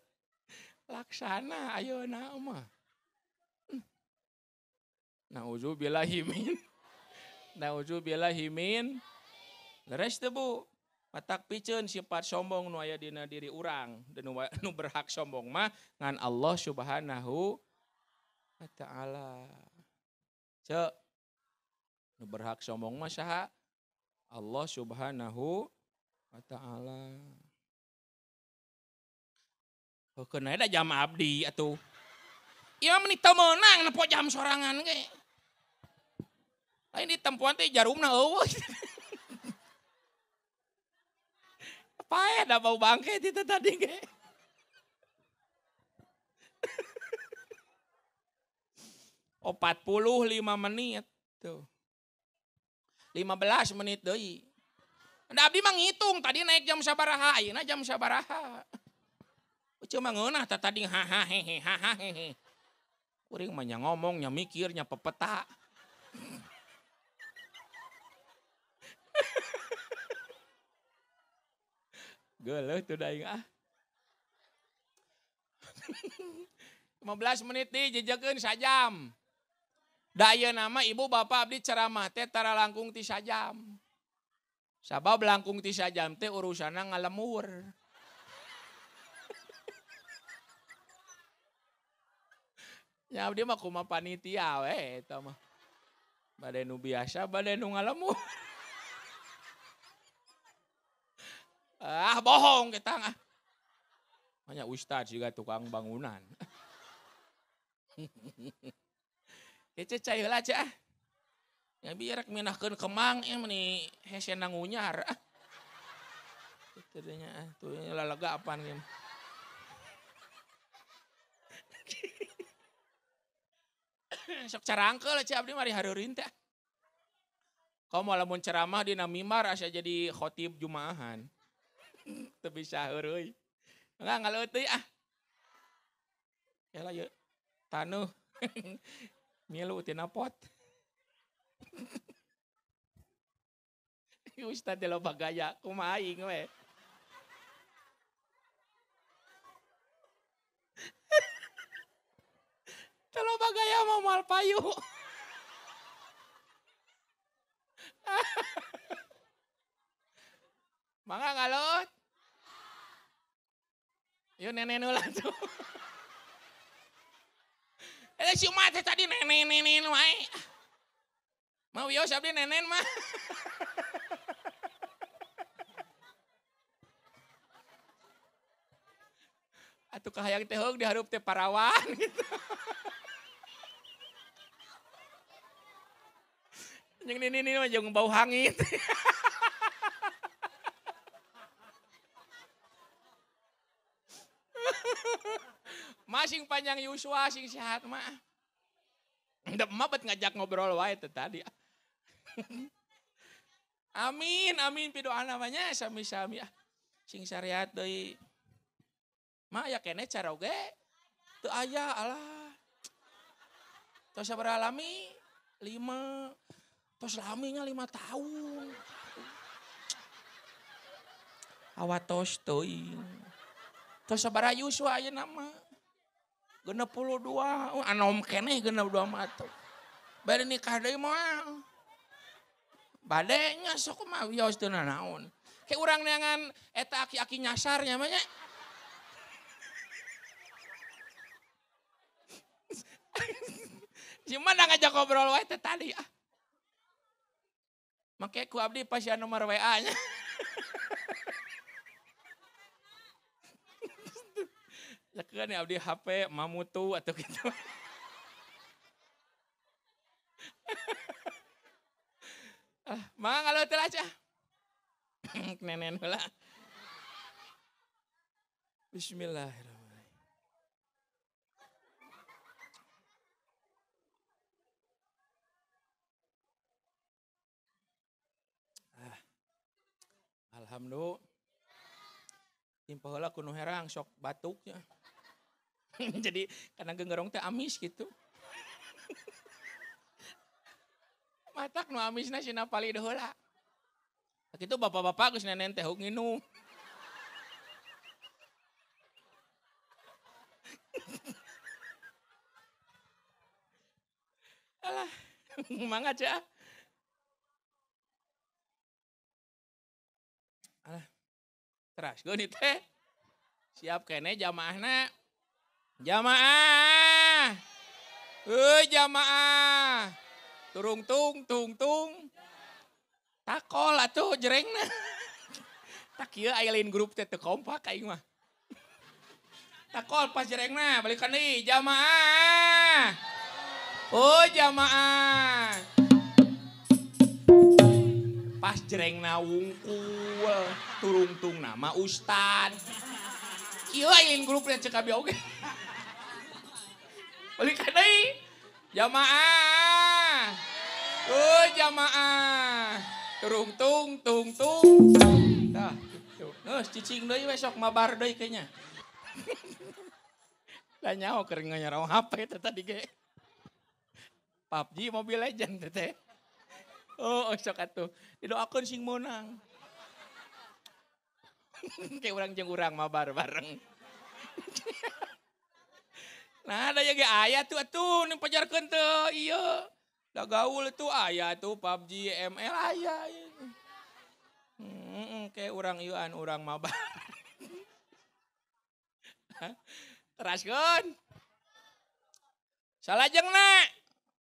Laksana ayeuna mah. Nauzubillahi min. Nauzubillahi min. Leres teu Bu? Matak piceun sifat sombong nu aya dina diri urang dan nu berhak sombong mah ngan Allah Subhanahu wa taala. Cek nu berhak sombong mah saha? Allah Subhanahu wa taala. Heukeun da jam abdi atuh. Ieu mah teu meunang nempo jam sorangan ge. Lain ditempuan teh jarumna eueuh. Paeh da bau bangke itu tadi ge. Oh 45 menit tuh. 15 menit deui. Da abdi mah ngitung tadi naik jam sabaraha, ayeuna jam sabaraha. Cuma ngeunah tah tadi haha hehe haha hehe. Kuring mah nya ngomong nya mikir nya pepeta. Geuleuh tuh daing ah. 15 menit di jejekeun sajam. Da ayeuna mah ibu bapak abdi ceramah teh tara langkung ti sajam. Sabab langkung ti sajam teh urusanna ngalemur. Ya abdi mah kumaha panitia we eta mah. Bade nu biasa, bade nu ngalemur. Ah bohong kita ah. Banyak ustaz juga tukang bangunan. Kece cai heula cah. Ya biar rek minahkeun kemang ieu meni hese nangunyar. Kitu nya tuh lalaga apaan ieu. Sok carangkeul cah abdi mari hareureun teh. Komo lamun ceramah dina mimbar asa jadi khotib jumaahan. Teu bisa heureuy. Enggak ngaleueut deui ah. Yalah yeuh. Tanuh. Milu tina pot. Ustaz teh loba gaya kumaha aing we. Teh loba gaya mah moal payu. Mangga ngalot. Yuk nenek heula tuh. Eh si umat teh tadi nenek-nenek wae. Mau wios abdi nenen mah. Atuh kahayang teh heug dihareup teh parawan gitu. Jeung nini mah jeung bau hangit. Masing panjang yuswa sing sehat mah. Endep mah bet ngajak ngobrol wae teh tadi. Amin, amin pidoana mah nya sami-sami ah. Sing syariat deui. Mah aya keneh caroge teu aya alah. Tos sabaraha lami? 5. Tos laminya 5 tahun. Awatos teuing. Tos sabaraha yuswa ayeuna mah? 62, oh, anom keneh 62 mah atuh. Bade nikah deui moal. Bade nya sok mah wios teu nanaon. Ke urang neangan eta aki-aki nyasar nya mah nya. Cuma ngajak ngobrol wae teh tadi ah. Make ku abdi pasian nomor WA nya. Lekeun abdi HP mamutu atau gitu. Ah, mangga ngaleuteul aja. Nenen heula. Bismillahirrahmanirrahim. Ah. Alhamdulillah. Timpa heula ku nu herang sok batuknya. Jadi karena genggerong teh amis gitu. Matak nu amisna sina palid heula. Kitu bapak-bapak geus nenen teh hug nginum. Alah, mangga cah. Alah. Teraskeun ieu teh. Siap kene jamaahna. Jamaah. Heuh jamaah. Turung tung tung tung. Takol atuh jerengna. Tak kieu aya lain grup teh teu kompak aing mah. Takol pas jerengna balikan deui jamaah. Oh jamaah. Pas jerengna wungkul turungtung nama ustad. Kieu aya lain grup teh ceuk abi oge. Balikan deui jamaah. Oh jamaah. Turung tung tung tung. Tah gitu. Geus cicing deui we sok mabar deui kayaknya. Lah nyaho keur nganyarong HP teh tadi ge. PUBG Mobile Legend teh. Oh, sok atuh. Didoakeun sing meunang. Kayak urang jeung urang mabar bareng. Nah, da ge aya tuh atuh nu pajarkeun teh ieu. Da gaul tuh aya tuh PUBG ML aya. Kayak urang ieuan urang mabar. Teraskeun. Salajengna.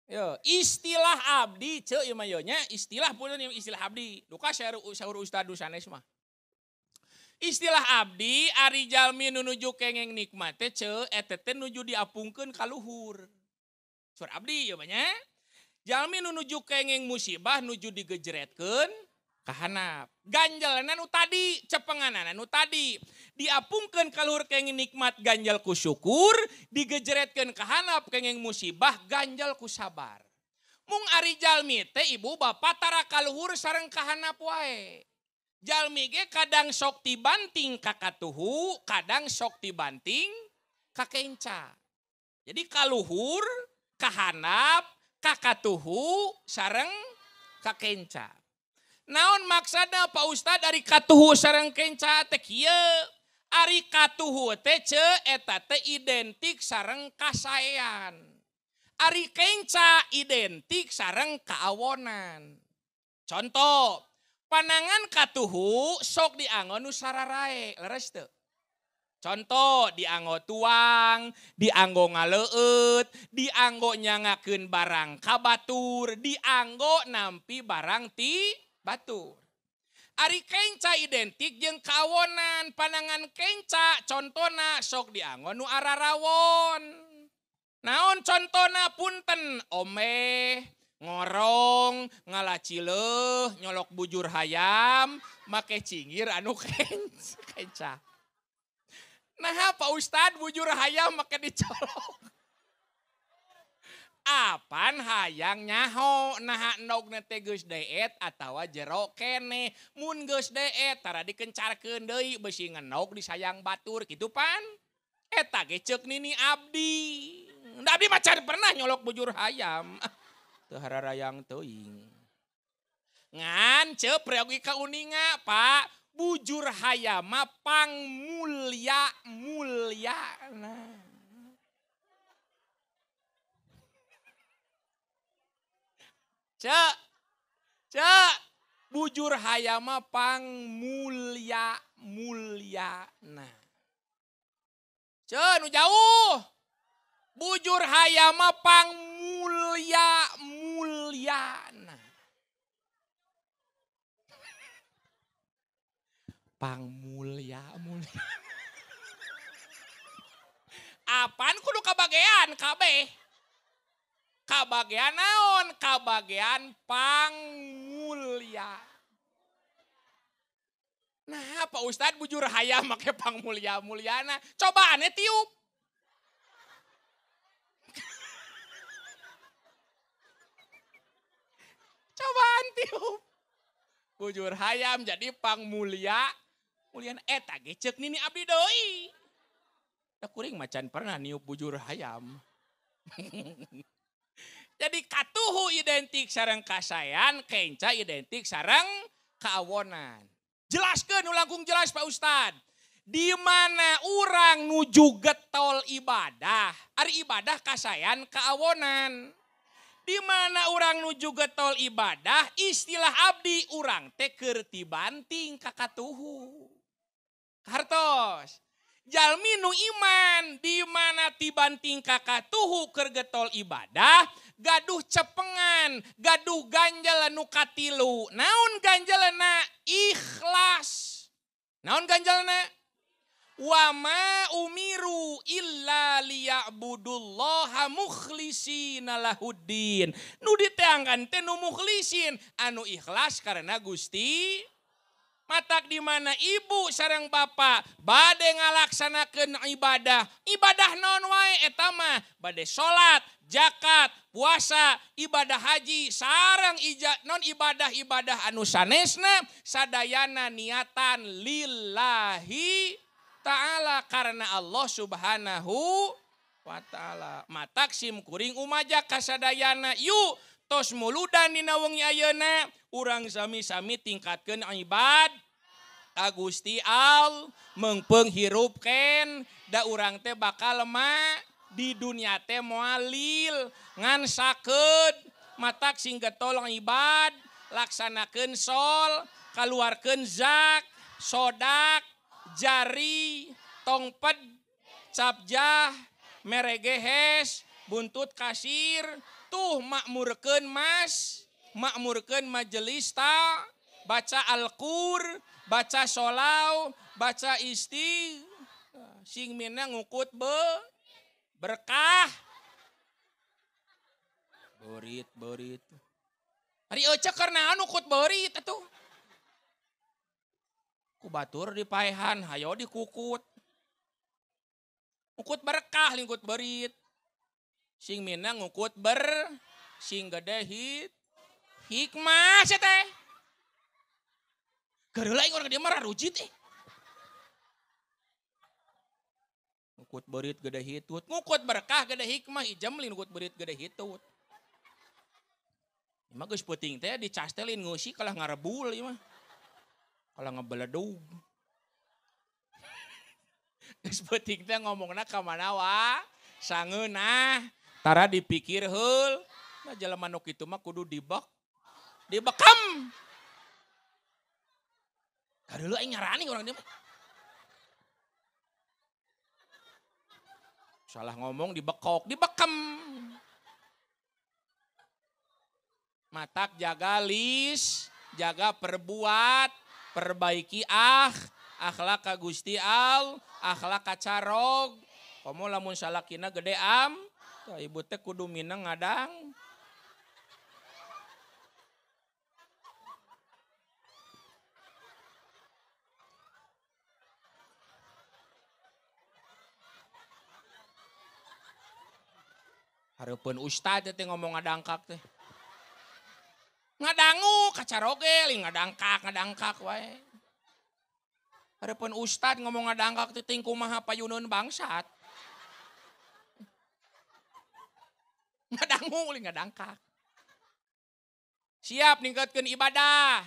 Yo, istilah abdi ceu ieu mah ieu nya, istilah punten ieu istilah abdi. Duka saur ustad nu sanes mah. Istilah abdi ari jalmi nu nuju kengeng nikmat teh ceu eta teh nuju diapungkeun ka luhur. Saur abdi ieu mah nya. Jalmi nu nuju kengeng musibah nuju digejretkeun ka hanap. Ganjalna nu tadi, cepenganana nu tadi. Diapungkeun ka luhur kengeng nikmat ganjal ku syukur, digejretkeun ka hanap kengeng musibah ganjal ku sabar. Mung ari jalmi teh ibu bapak tara ka luhur sareng ka hanap wae. Jalmi ge kadang sok tibanting ka katuhu, kadang sok tibanting ka kenca. Jadi ka luhur, ka hanap, ka katuhu sareng ka kenca. Naon maksudna Pak Ustad ari katuhu sareng kenca teh kieu? Ari katuhu teh ceu eta teh identik sareng kasaean. Ari kenca identik sareng kaawonan. Contoh, panangan katuhu sok dianggo nu sararae, leres teu? Contoh, dianggo tuang, dianggo ngaleueut, dianggo nyangakeun barang ka batur, dianggo nampi barang ti batur. Ari kenca identik jeung kawonan, panangan kenca contona sok dianggo nu ararawon. Naon contona punten omeh, ngorong, ngalacileuh, nyolok bujur hayam, make cingir anu kenca. Nah Pak Ustad bujur hayam make dicolok. Apan hayang nyaho naha endogna teh geus deet atawa jero keneh. Mun geus deet tara dikencarkeun deui beusi ngenog disayang batur kitu pan. Eta ge ceuk nini abdi. Da abdi mah can pernah nyolok bujur hayam. Teu hararayang teuing. Ngan ceu peryogi kauninga Pak, bujur hayam mah pangmulya mulyana. Cek, cek, bujur hayam mah pangmulya mulyana. Cek, nu jauh. Bujur hayam mah pangmulya mulyana. Pangmulya mulyana. Apaan kudu kabagean kabeh? Kabagean naon? Kabagean pangmulya. Nah, Pak Ustad bujur hayam make pangmulya mulyana. Coba aneh tiup. Cobaan tiup. Bujur hayam jadi pangmulya mulyana. Eta ge ceuk nini abdi deui. Da kuring macan pernah niup bujur hayam. Jadi katuhu identik sareng kasaean, kenca identik sareng kaawonan. Jelaskeun nu langkung jelas Pak Ustad. Di mana urang nuju getol ibadah, ari ibadah kasaean kaawonan. Di mana urang nuju getol ibadah, istilah abdi urang teh keur tibanting ka katuhu. Hartos. Jalmi nu iman di mana tibanting ka katuhu keur getol ibadah, gaduh cepengan, gaduh ganjel nu katilu. Naon ganjelna? Ikhlas. Naon ganjelna? Wa ma umiru illa liya'budullaha mukhlisina lahuddin. Nu diteangkan teh nu mukhlisin, anu ikhlas karena Gusti. Matak di mana ibu sareng bapak bade ngalaksanakeun ibadah. Ibadah naon wae eta mah bade salat, zakat, puasa, ibadah haji, sareng non ibadah-ibadah anu sanesna sadayana niatan lillahi ta'ala karena Allah Subhanahu wa ta'ala. Matak sim kuring umaja kasadayana yuk tos muludan dina wengi ayeuna urang sami-sami tingkatkeun ibad ka Gusti Al meungpeung hirupkeun da urang teh bakal mah di dunia teh moalil ngan sakeud. Matak sing getol ibad laksanakeun sol, kaluarkeun zak, sodak, jari, tongped, capjah, meregehes, buntut kasir, tuh makmurkeun mas, makmurkeun majelis ta, baca Al-Qur, baca solau, baca isti, sing mina ngukut be, berkah. Berit, berit. Ari ece karena ngukut berit atuh. Ku batur dipaehan, hayo dikukut. Ngukut berkah, lingkut berit. Sing mina ngukut ber, sing gede hit, hikmah sih teh. Geureulah aing urang dia mah rarujit eh. Ngukut berit gede hitut, ngukut berkah gede hikmah, ijem lin ngukut berit gede hitut. Imah geus peuting teh dicastelin ngeusi kalah ngarebul ieu mah. Kalah ngebeledug. Geus peuting teh ngomongna ka mana wa? Sangeunah, tara dipikir heul. Nah jelema nu kitu mah kudu dibek. Dibekam. Kadeuleu aing nyarani urang dieu mah. Salah ngomong dibekok, dibekam. Matak jaga lis, jaga perbuat, perbaiki akhlak ka Gusti Al, akhlak ka carog. Komo lamun salakina gede am, ibu teh kudu mineng ngadang. Hareupeun ustad teh ngomong ngadangkak teh. Ngadangu kacaroge li ngadangkak ngadangkak wae. Hareupeun ustad ngomong ngadangkak teh ting kumaha payuneun bangsat. Ngadangu li ngadangkak. Siap ningkatkeun ibadah.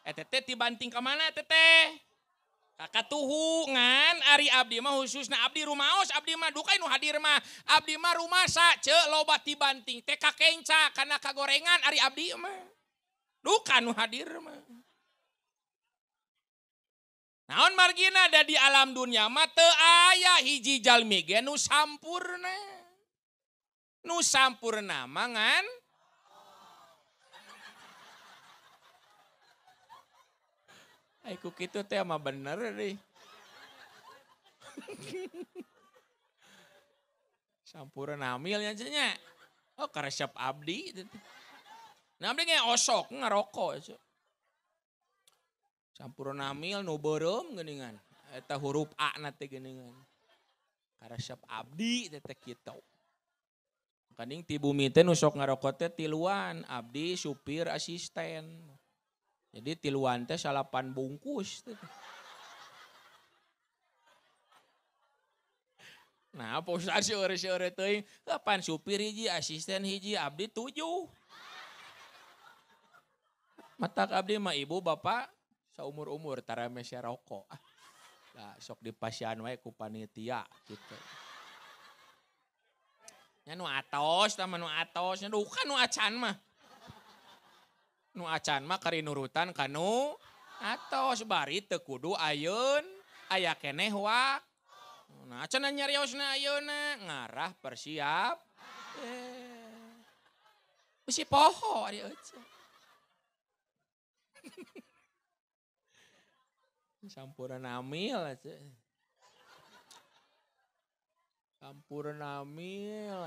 Eta teh tibanting ka mana teteh? Ka katuhu ngan ari abdi mah khususna abdi rumaos abdi mah duka nu hadir mah abdi mah rumasa ceu loba tibanting teh ka kenca kana kagorengan ari abdi mah duka nu hadir mah. Naon margina da di alam dunia mah teu aya hiji jalmi ge nu sampurna. Nu sampurna mah ngan Aiku kitu teh mah bener deh. Sampurna hamil nya nya. Oh karesep abdi. Nah abdi ge osok ngarokok. Sampurna hamil nu beureum geuningan. Eta huruf A na teh geuningan. Karesep abdi teh kitu. Kaning ti bumi teh nu sok ngarokok teh tiluan, abdi supir asisten. Jadi tiluan teh 8 bungkus. Nah, Pak Ustaz seueur-seueur teuing, kapan supir hiji, asisten hiji, abdi 7. Matak abdi mah ibu bapak saumur-umur tara meser rokok. Nah, sok dipasian wae ku panitia gitu. Nya nu atos tah mah nu atos, nya duka nu acan mah. Nu acan mah kari nurutan kanu atos bari teu kudu ayeun aya keneh wak. Nah acan nyariosna ayeuna ngarah persiap. Bisi poho ari euceu. Sampuran amil aja. Sampuran amil.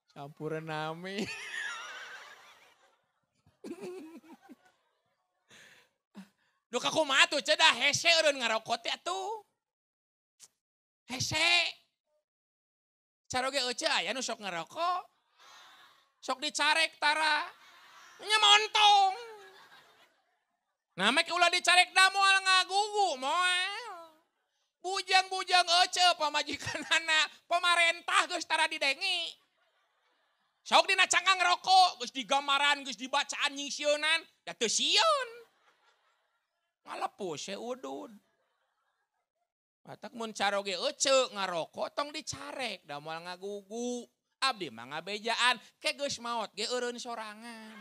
Sampuran amil. Duka kumaha tuh cedah hese eureun ngarokok teh atuh. Hese. Caroge euceu aya nu sok ngarokok. Sok dicarek tara. Nya montong. Nah mek ulah dicarek da moal ngagugu moal. Bujang-bujang euceu pamajikanana pamarentah geus tara didengi. Sok dina cangkang rokok geus digambaran geus dibacaan nyingsieunan da teu sieun. Ngalepus we udud. Matak mun caroge euceu ngarokok tong dicarek da moal ngagugu. Abdi mah ngabejaan ke geus maot ge eureun sorangan.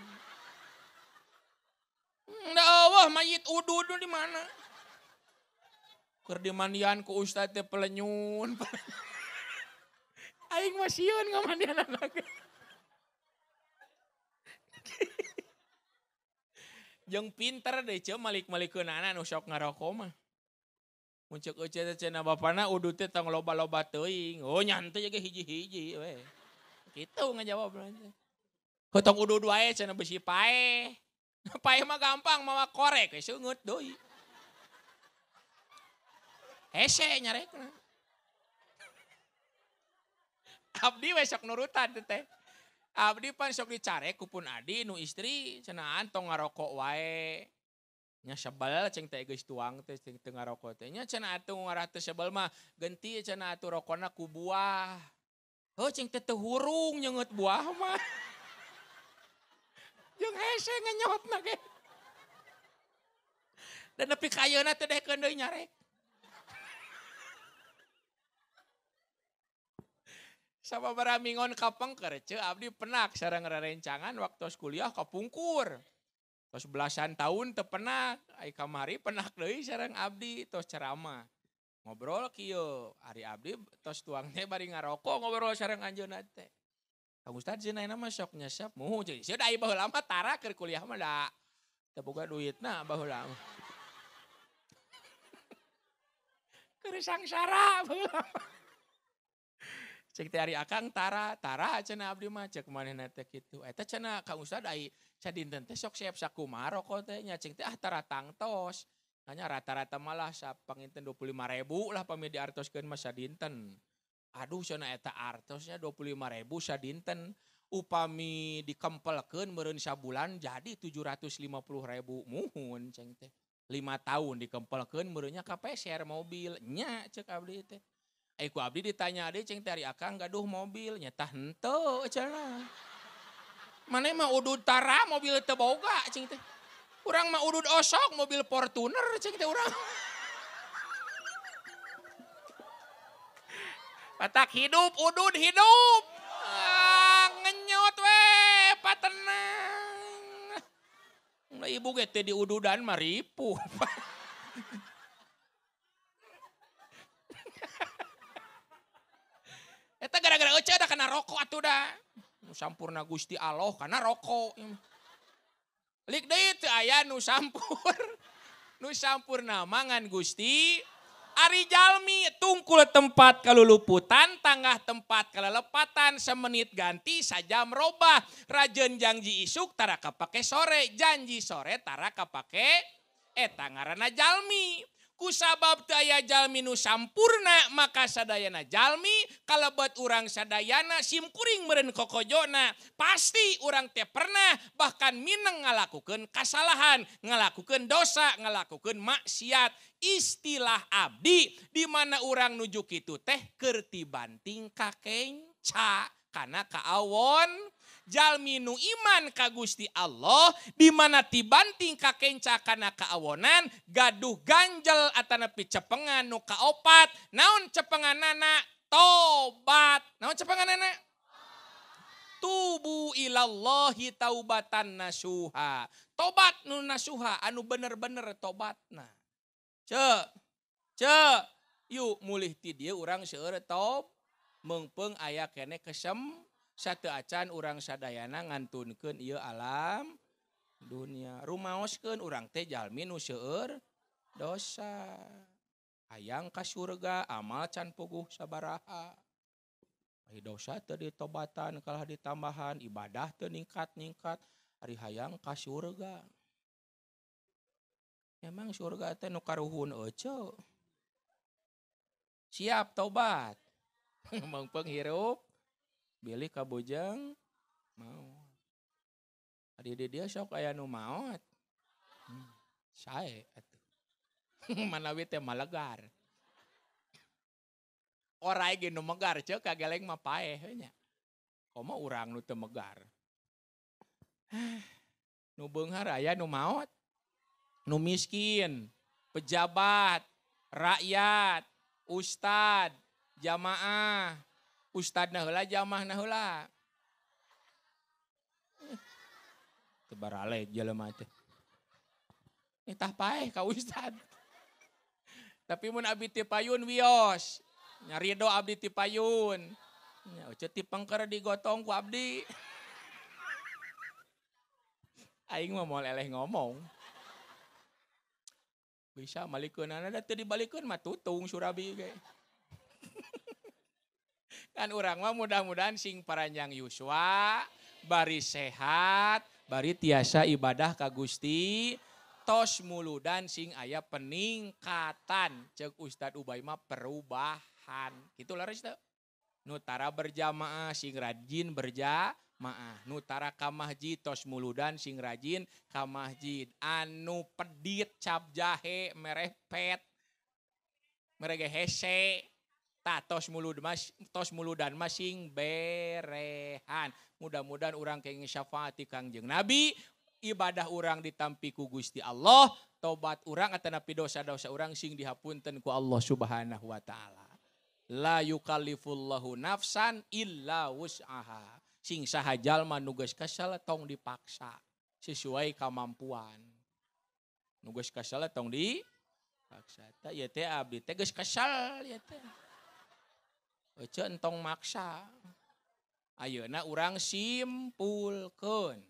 Da eueuh mayit udud di mana? Keur dimandian ku ustad teh pelenyun. Aing mah sieun ngamandianana ge. Jeung pinter deh ceu malik-malikeunana nu sok ngarokok mah. Mun ceuk euceu teh cenah bapana udud teh tong loba-loba teuing. Oh nyantai ge hiji-hiji we. Kitu ngajawabna teh. Heuh tong udud wae cenah besi paeh. Paeh mah gampang mawa korek we seungeut deui. Hese nyarekna. Abdi we sok nurutan teh. Abdi pan sok dicarek ku pun adi nu istri cenah tong ngarokok wae. Nya sebel ceng teh geus tuang teh ceng teu ngarokok teh. Nya cenah atuh ngarah teu sebel mah genti cenah atuh rokona ku buah. Heuh ceng teh teu hurung nyeungeut buah mah. Jeung hese ngenyotna ge. Dan nepi ka ayeuna teh dehkeun deui nyarek. Sababaraha minggon kapengker ceu abdi penak sareng rerencangan waktu kuliah kapungkur. Tos belasan tahun teu penak, ai kamari penak deui sareng abdi tos ceramah. Ngobrol kieu, ari abdi tos tuang teh bari ngarokok ngobrol sareng anjeunna teh. Kang Ustad cenah mah sok nyesep muhu ceuk. Sieun ai baheula mah tara keur kuliah mah da teu boga duitna baheula mah. Keur sangsara baheula. Cek teh ari akang tara, tara cenah abdi mah cek manehna teh kitu. Eta cenah Kang Ustad ai sadinten teh sok siap sakumaha rokok teh nya cek teh ah tara tangtos. Hanya rata-rata malah sapanginten 25.000 lah pami diartoskeun mah sadinten. Aduh cenah eta artosnya 25.000 sadinten. Upami dikempelkeun meureun sabulan jadi 750.000 muhun ceng teh. 5 tahun dikempelkeun meureunnya kapeser mobil nya cek abdi teh. Ai ku abdi ditanya deui ceng teh ari akang gaduh mobil nya tah henteu cenah. Maneh mah udud tara mobil teu boga ceng teh. Urang mah udud osok mobil Fortuner ceng teh urang. Patak hidup udud hidup. Ah, ngenyot we patenang. Lah ibu ge teh diududan mah ripuh. Eta gara-gara euceu da kana rokok atuh da. Nu sampurna Gusti Allah kana rokok. Lik deui teu aya nu sampur. Nu sampurna mangan Gusti ari jalmi tungkul tempat kaluluputan, tanggah tempat kalelepatan, semenit ganti sajam robah. Rajeun janji isuk tara kapake sore, janji sore tara kapake eta ngaranna jalmi. Kusabab teu aya jalmi nu sampurna maka sadayana jalmi kalebet urang sadayana simkuring meureun kokojona pasti urang teh pernah bahkan mineng ngalakukeun kasalahan, ngalakukeun dosa, ngalakukeun maksiat. Istilah abdi di mana urang nuju kitu teh keur tibanting ka kenca. kana kaawon. Jalmi nu iman ka Gusti Allah di mana tibanting kakenca kana kaawonan gaduh ganjel atanapi cepengan nu kaopat. Naon cepenganana? Tobat. Naon cepenganana? Tubu ilallahi taubatan nasuha. Tobat nu nasuha anu bener-bener tobatna. Cek, cek, yuk mulih ti dieu urang seueur tob meungpeung aya keneh kesem sateu acan urang sadayana ngantunkeun ieu alam dunia. Rumaoskeun urang teh jalmi nu seueur dosa. Hayang ka surga amal can puguh sabaraha. Ari dosa teu ditobatan kalah ditambahan, ibadah teu ningkat-ningkat, ari hayang ka surga. Emang surga teh nu karuhun euceu. Siap tobat. Meungpeung hirup bilih ka bujang maot. Ari di dieu sok aya nu maot. Sae atuh. Manawi teh malegar. Orai ge nu megar ceuk kageleng mah paeh nya. Komo urang nu teu megar. Nu beunghar aya nu maot. Nu miskin, pejabat, rakyat, ustad, jamaah. Ustadna heula jamaahna heula. Teu baralek jelema teh. Nitah paeh ka ustad. Tapi mun abdi ti payun wios. Nyarido abdi ti payun. Nya euceut ti pengker digotong ku abdi. Aing mah moal eleh ngomong. Bisa malikeunana da teu dibalikeun mah tutung surabi ge. Kan urang mah mudah-mudahan sing paranjang yuswa, bari sehat, bari tiasa ibadah ka Gusti, tos muludan sing aya peningkatan. Ceuk Ustad Ubay mah perubahan. Kitu leres teu? Nu tara berjamaah sing rajin berjamaah, nu tara ka masjid tos muludan sing rajin ka masjid. Anu pedit cap jahe mereh pet mereh hese tah tos muludan masing berehan. Mudah-mudahan urang kenging syafaat ti Kangjeng Nabi, ibadah urang ditampi ku Gusti Allah, tobat urang atanapi dosa-dosa urang sing dihapunten ku Allah Subhanahu wa taala. La yukallifullahu nafsan illa wus'aha. Sing saha jalma nu geus kesel tong dipaksa sesuai kemampuan. Nu geus kesel tong dipaksa. Tah ieu teh abdi teh geus kesel ieu teh. Ece entong maksa. Ayeuna urang simpulkeun.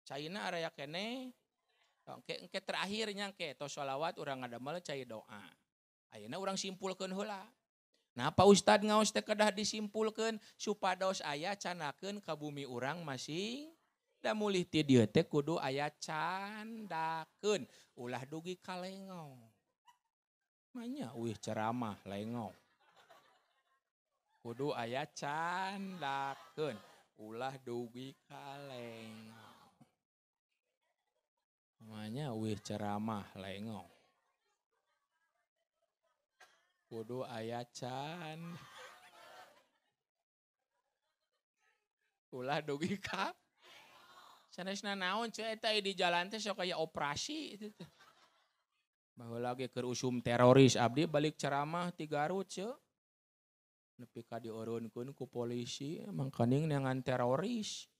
Caina araya keneh. Engke terakhir nya engke tos sholawat urang ngadamel cai doa. Ayeuna urang simpulkeun heula. Nah, Pak Ustad ngaos teh kedah disimpulkeun supados aya canakeun ka bumi urang masing. Da mulih ti dieu teh kudu aya candakeun, ulah dugi ka lengo. Manya uih ceramah lengo. Kudu aya candakeun, ulah dugi ka lengo. Manya uih ceramah lengo. Kudu aya can. Ulah dugi ka. Sanesna naon ceu eta di jalan teh sok aya operasi itu teh. Baheula ge keur usum teroris abdi balik ceramah ti Garut ceu. Nepi ka dieureunkeun ku polisi mangkaning neangan teroris.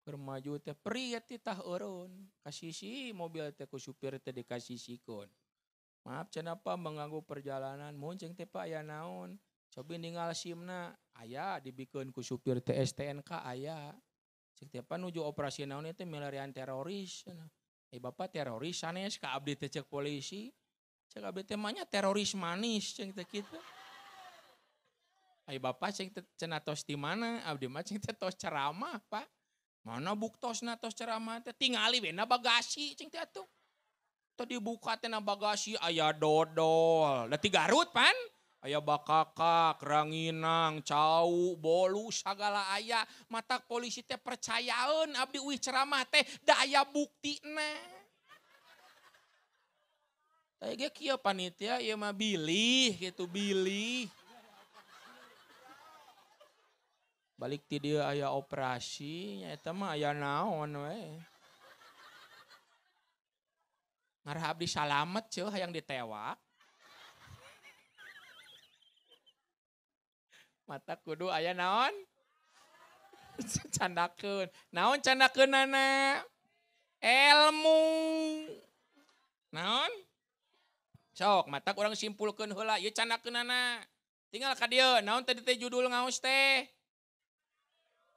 Keur maju teh priet titah eureun. Kasisi mobil teh ku supir teh dikasisikeun. Maaf cenah Pak mengganggu perjalanan, mun ceng teh Pak aya naon? Cobi ninggal SIM-na, aya dibikeun ku supir teh STNK aya. Ceng teh Pak nuju operasi naon teh milarian teroris cenah. Bapak teroris sanes ka abdi teh cek polisi. Cek abdi teh mah nya teroris manis ceng teh kitu. Ai bapak ceng teh cenah tos di mana? Abdi mah ceng teh tos ceramah Pak. Mana buktosna tos ceramah teh tingali we na bagasi ceng teh atuh. Tadi buka teh na bagasi aya dodol. Da ti Garut pan? Aya bakakak, ranginang, cau, bolu sagala aya. Matak polisi teh percayaeun abdi uih ceramah teh da aya buktina. Tah ge kieu panitia ieu mah bilih gitu bilih. Balik ti dieu aya operasi nya eta mah aya naon we. Ngarah abdi salamet ceuh hayang ditewak. Mata kudu aya naon? Candakeun. Naon candakeunana? Ilmu. Naon? Sok, mata urang simpulkeun heula ieu candakeunana. Tinggal ka dieu, naon tadi teh judul ngaos teh?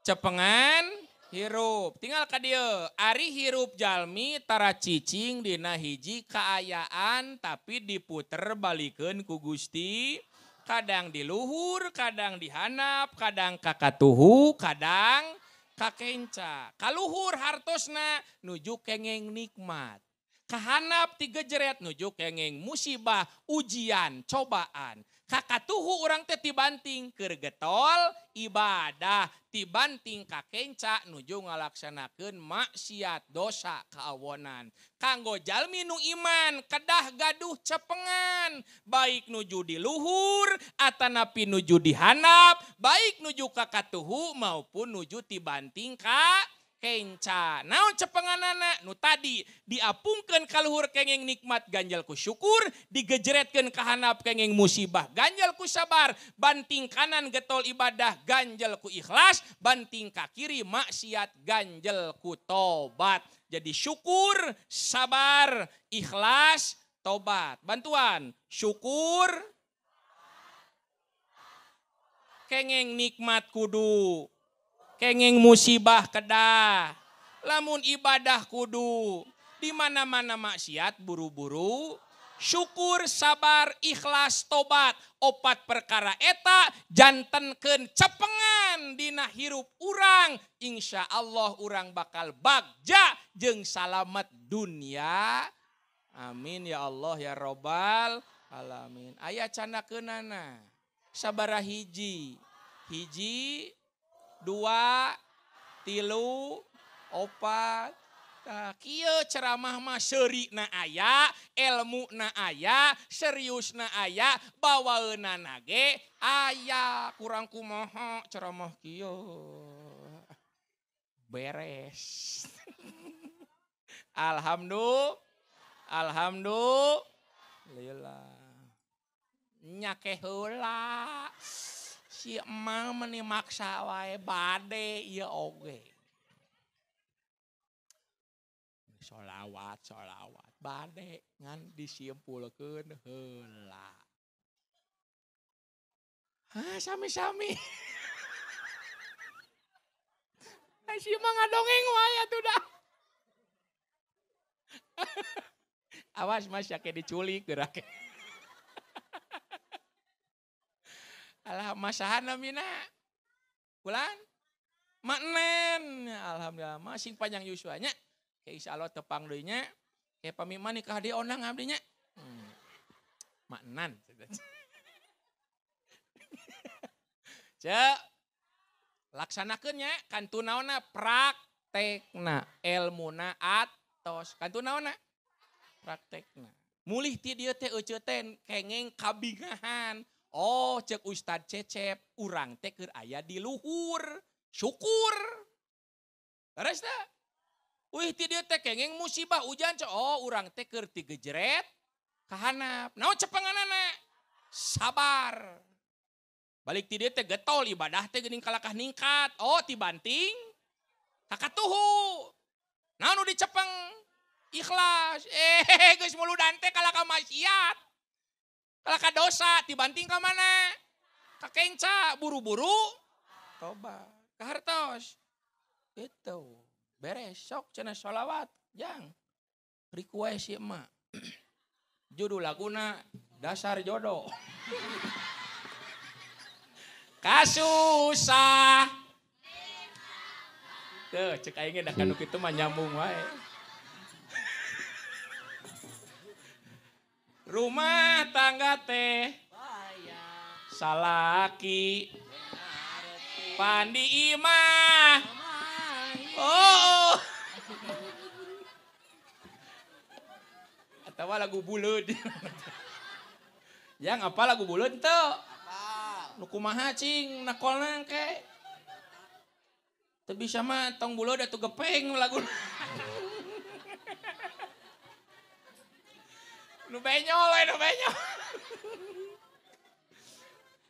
Cepengan hirup. Tinggal ka dieu, ari hirup jalmi tara cicing dina hiji kaayaan tapi diputer balikeun ku Gusti. Kadang di luhur, kadang dihanap, kadang kakatuhu, kadang kakenca. Kaluhur hartosna nuju kengeng nikmat. Kahanap tigejeret nuju kengeng musibah, ujian, cobaan. Kakatuhu urang teh tibanting keur getol ibadah, tibanting kakenca nuju ngalaksanakeun maksiat dosa kaawonan. Kanggo jalmi nu iman kedah gaduh cepengan, baik nuju di luhur atanapi nuju di handap, baik nuju kakatuhu maupun nuju tibanting ka kenca. Naon cepenganana? Nu tadi diapungkeun ka luhur kengeng nikmat ganjel ku syukur, digejeretkeun ka handap kengeng musibah ganjel ku sabar, banting kanan getol ibadah ganjel ku ikhlas, banting ka kiri maksiat ganjel ku tobat. Jadi syukur, sabar, ikhlas, tobat. Bantuan syukur kengeng nikmat kudu, kengeng musibah kedah, lamun ibadah kudu, di mana-mana maksiat buru-buru, syukur, sabar, ikhlas, tobat, opat perkara eta jantenkeun cepengan dina hirup urang, insya Allah urang bakal bagja jeung salamet dunia. Amin ya Allah ya robbal alamin. Aya candakeunana sabaraha hiji, hiji, dua, tilu, opat. Kieu ceramah mah seuri na aya, ilmu na aya, serius na aya, bawaeunana ge aya. Kurang kumaha ceramah kieu. Beres. Alhamdulillah. Alhamdulillah. Nyake heula. Si emang meni maksa wae bade ieu oge. Sholawat, sholawat, bade ngan disimpulkeun heula. Hah, sami-sami. Si emang ngadongeng wae atuh dah. Awas Mas yake diculik gerak. Alah masahan namina. Bulan maknen. Alhamdulillah masing panjang yuswanya. Ke insyaallah tepang deui nya. Ke pami mah nikah deui onang abdi nya. Maknan. Cek laksanakeun nya kantu naonna praktekna, elmuna atos. Kantu naonna praktekna. Mulih ti dieu teh euceu teh kengeng kabingahan. Oh cek Ustad Cecep, urang teh keur aya di luhur, syukur. Terus teh, wih ti dieu teh kengeng musibah hujan cek, oh urang teh keur tigejeret kahanap. Naon cepenganana? Sabar. Balik ti dieu teh getol ibadah teh geuning kalakah ningkat. Oh tibanting kakatuhu. Naon nu dicepeng? Ikhlas. Geus muludan teh kalakah maksiat. Kalakah dosa dibanting ka mana? Ka kenca buru-buru tobat. Ka hartos. Gitu. Beres sok cenah sholawat jang. Request si emak. Judul laguna Dasar Jodoh. Kasusah. Tuh cek aing ge da kanu kitu mah nyambung wae. Rumah tangga teh salaki pandi imah. Oh. Atau lagu buleud. Yang apa lagu buleud teu? Nu kumaha cing nakolna engke? Teu bisa mah tong buleud atuh gepeng lagu. Nu benyol we nu benyol.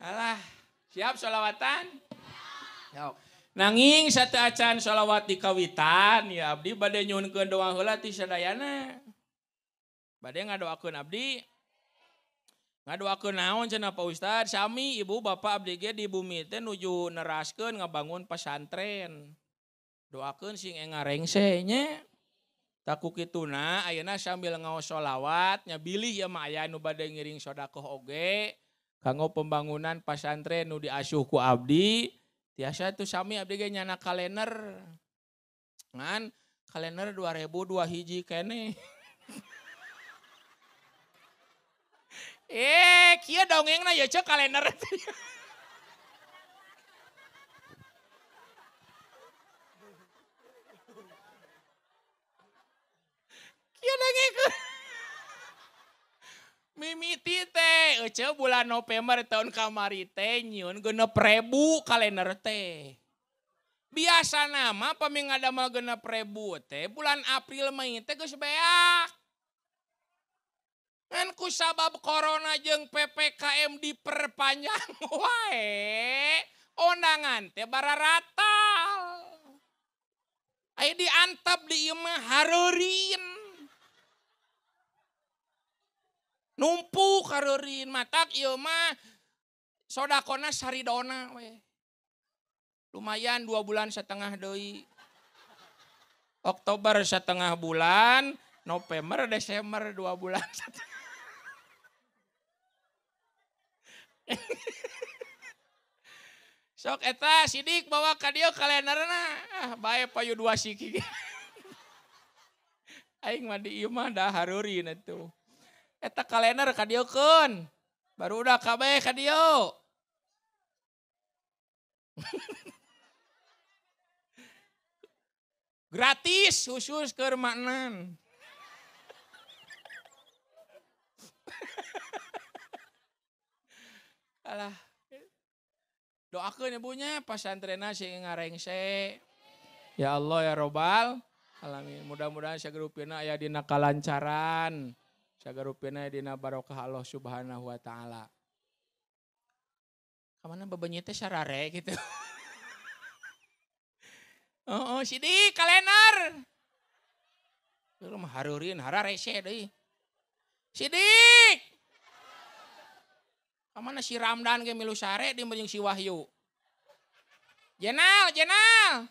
Alah, siap sholawatan? Siap. Nanging sateuacan sholawat di kawitan ya abdi bade nyuhunkeun doa heula ti sadayana. Bade ngadoakeun abdi. Ngadoakeun naon cenah Pak Ustad? Sami ibu bapak abdi ge di bumi teh nuju neraskeun ngabangun pesantren. Doakeun sing engarengse nya. Taku kituna ayeuna sambil ngaos sholawat nya bilih ieu mah aya nu bade ngiring sedekah oge kanggo pembangunan pesantren nu diasuh ku abdi. Tiasa tuh sami abdi ge nyana kalender. Ngan kalender 2002 hiji keneh. Kieu dongengna ya cek kalender. Kieu dongeng. Mimiti teh ece bulan November tahun kamari teh nyieun 6.000 kalender teh. Biasa nama pami ngadamel 6.000 teh bulan April Mei teh geus beak. Ngan ku sabab corona jeung PPKM diperpanjang wae, ondangan teh bararatal. Aya diantep di ieu mah hareureun. Numpuk hareureun matak ieu mah sodakona saridona we. Lumayan 2,5 bulan deui. Oktober 0,5 bulan, November, Desember 2,5 bulan. Sok eta sidik bawa ka dieu kalenderna. Ah bae payu 2 siki. Aing mah di ieu mah da hareureun atuh. Eta kalender ka dieukeun. Barudak kabeh ka dieu. Gratis khusus keur maknan. Alah. Doakeun ibunya pasantrena sing ngarengse. Ya Allah ya Robbal alamin. Mudah-mudahan sagarupina aya dina kalancaran. Sagarupina aya dina barokah Allah Subhanahu wa taala. Kamana bebenyi teh sarare gitu. Oh, sidik kalender. Lu mah hareureun hararese deui. Sidik. Kamana si Ramdan ge milu sare di jeung si Wahyu. Jenal, Jenal.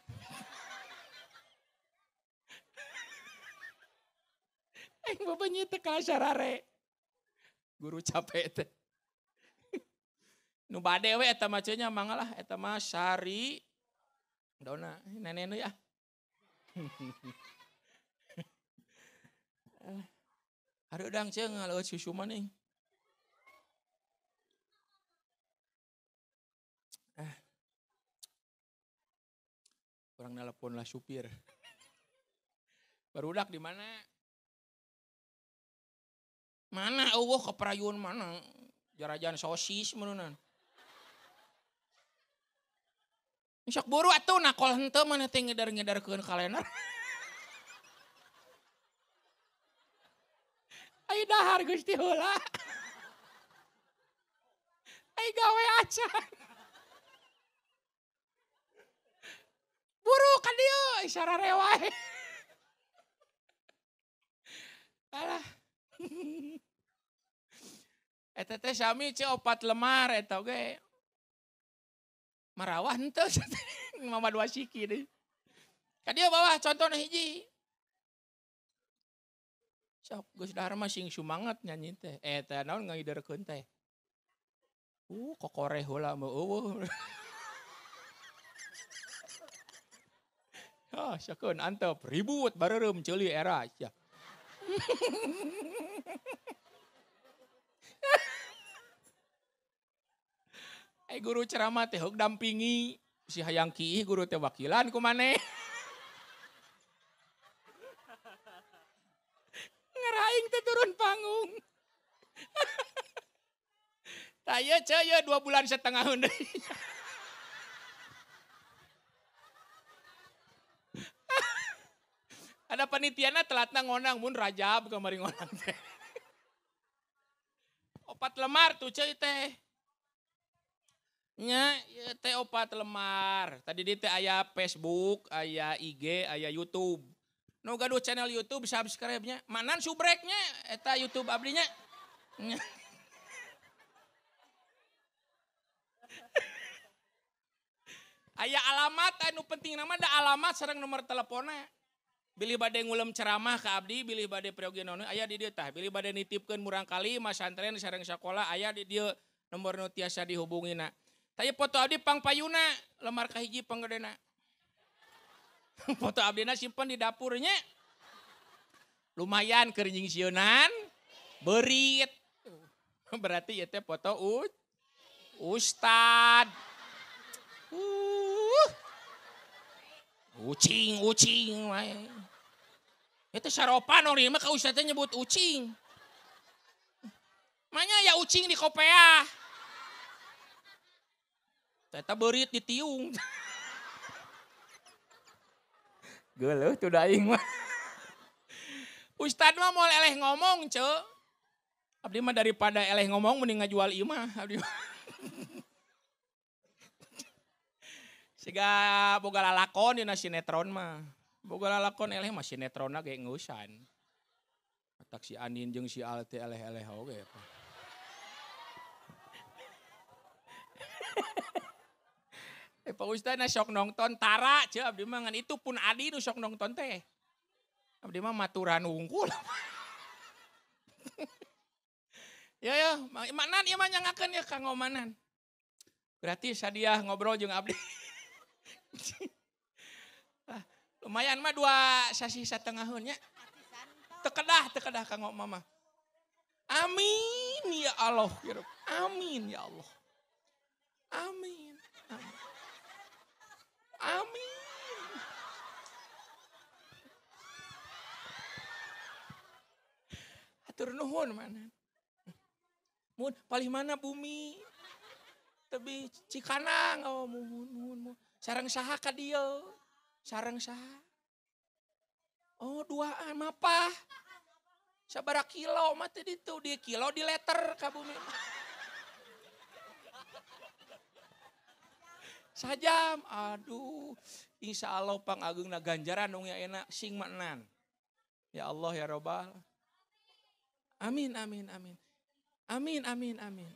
Aing bebenyi teh kalah sarare. Guru capek teh. Nu bade we eta mah cenah mangga lah eta mah sari dona nenek ya. Hareudang ceung ngaleueut susu maning. Kurang nelpon lah supir. Barudak di mana? Mana eueuh keprayun mana? Jarajan sosis meureunnan. Sok buru atuh nakol henteu maneh teh ngedar-ngedarkeun kalender. Ai dahar Gusti heula. Ai gawe acan. Buru ka dieu sarare wae. Alah. Eta teh sami ce 4 lemar eta oge. Marawah henteu mama 2 siki deui. Ka dieu bawah contohna hiji. Sok geus dahar mah sing sumanget nyanyi teh. Teh naon ngiderkeun teh. Kokoreh heula mah eueuh. Ah, sakeun antep ribut bareureum ceuli era sia. Ai guru ceramah teh heuk dampingi si hayang kiih guru teh wakilan ku maneh. Ngeraing teh turun panggung. Tah ieu ceu ieu 2,5 bulan deui. Panitiana telatna ngonang mun Rajab kamari ngonang teh. 4 lembar tuh ceu teh. Nya ieu teh 4 lembar. Tadi di teh aya Facebook, aya IG, aya YouTube. Nu gaduh channel YouTube subscribe-nya. Manan subreknya eta YouTube abdinya. Nya. Aya alamat anu penting nama da alamat sareng nomor teleponna. Bilih bade ngulem ceramah ka abdi, bilih bade peryogi naon aya di dieu tah. Bilih bade nitipkeun murangkali masantren sareng sakola aya di dieu nomor nu tiasa dihubungina. Tah ieu foto abdi pangpayuna, lembar kahiji panggedena. Foto abdina simpen di dapurnya. Lumayan keur nyingsieunan beurit. Berarti ieu teh foto ustad. Ucing, ucing wae. Itu saropan orang mah ka ustad teh nyebut ucing. Manya ya ucing di kopeah. Eta beurit ditiung. Geuleuh tuh daing mah. Ustad mah moal eleh ngomong, ceu. Abdi mah daripada eleh ngomong mending ngajual imah abdi mah. Siga boga lalakon dina sinetron mah. Boga lalakon eleh mah sinetronna ge ngeusan. Atak si Anin jeung si Al teh eleh-eleh oge. Pak Ustad na sok nonton tara ceu abdi mah ngan itu pun adi nu sok nonton teh. Abdi mah maturan wungkul. Ya ya, manan ieu mah nyangakeun ya kanggo manan. Gratis hadiah ngobrol jeung abdi. Lumayan mah 2 sasih satengaheun nya. Tekedah kanggo mama. Amin ya Allah ya Rabb. Amin ya Allah. Amin. Amin. Amin. Hatur nuhun mana. Mun palih mana bumi? Tebi Cikanang oh muhun muhun muhun. Sareng saha ka dieu? Sareng saha? Oh duaan mapah. Sabaraha kilo mah teh ditu di kilo di letter ka bumi. Sajam, aduh, insya Allah pangageungna ganjaran dong ya enak, sing maknan. Ya Allah ya Robbal. Amin, amin, amin. Amin, amin, amin.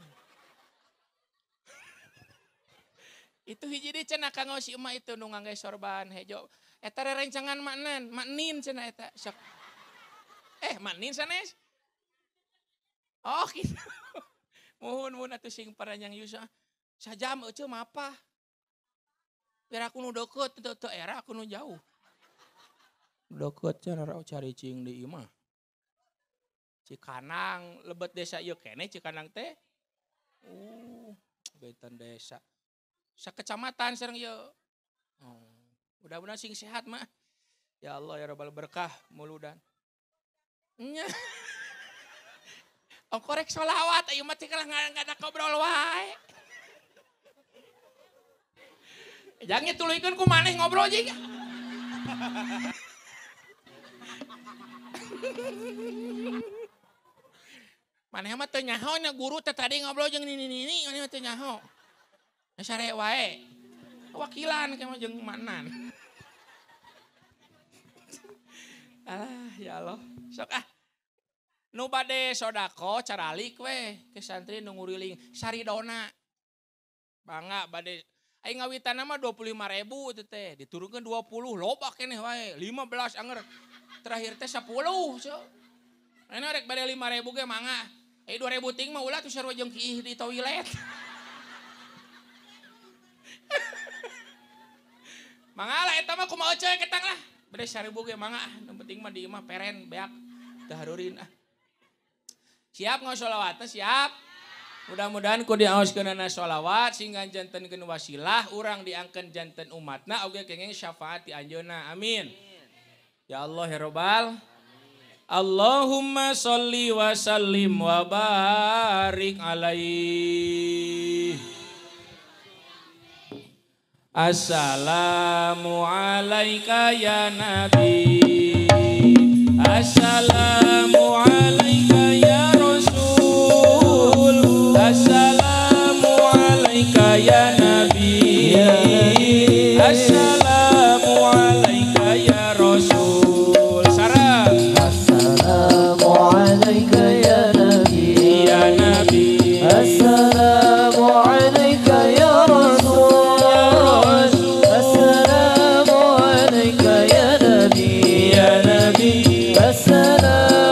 Itu hiji deui cenah kanggo si emak itu nu ngangge sorban hejo. Eta rerencangan maknan, maknin cenah eta. Sok. Maknin sanes? Oh gitu. Muhun muhun atuh sing paranjang yusa. Sajam euceu mapah. Biar aku nu deket, teu era aku nu jauh. Deket cenah cari cing di imah. Cikanang, lebet desa ieu keneh Cikanang teh. Benten desa. Sakecamatan sareng ieu. Oh, mudah-mudahan sing sehat mah. Ya Allah ya Rabbal berkah muludan. Nya. Ongkorek sholawat ayeuna mah teh kalah ngadak ngobrol wae. Jangan tuluykeun ku maneh ngobrol jeung. Maneh mah teu nyaho nya guru teh tadi ngobrol jeung nini-nini maneh mah teu nyaho. Sare wae. Wakilan ke mah jeung manan. Alah ya Allah. Sok ah. Nu bade sodako caralik we ke santri nu nguriling saridona. Bangga bade aing ngawitan mah 25.000 teh teh, diturunkeun 20, loba keneh wae, 15 anger. Terakhir teh 10 so. Ayeuna rek bade 5.000 ge mangga. 2.000 ting mah ulah tuh sarua jeung kiih di toilet. Mangga lah eta mah kumaha euceu ketang lah. Bade 1.000 ge mangga, nu penting mah di imah peren beak teu harurin ah. Siap ngasolawatna siap. Mudah-mudahan ku diaoskeunana sholawat sehingga jantenkeun wasilah urang diangkeun janten umatna oge kenging syafaat ti anjeunna. Amin. Ya Allah ya Robbal. Allahumma sholli wa sallim wa barik alaihi. Assalamu alayka ya Nabi. Assalamu alaika ya Rasul, assalamu alaika ya Nabi, assalamu alaika ya Rasul. Sarang. Assalamu alaika ya Nabi, ya Nabi, assalamu alaika ya Rasul, assalamu alaika ya Nabi, ya Nabi, assalamu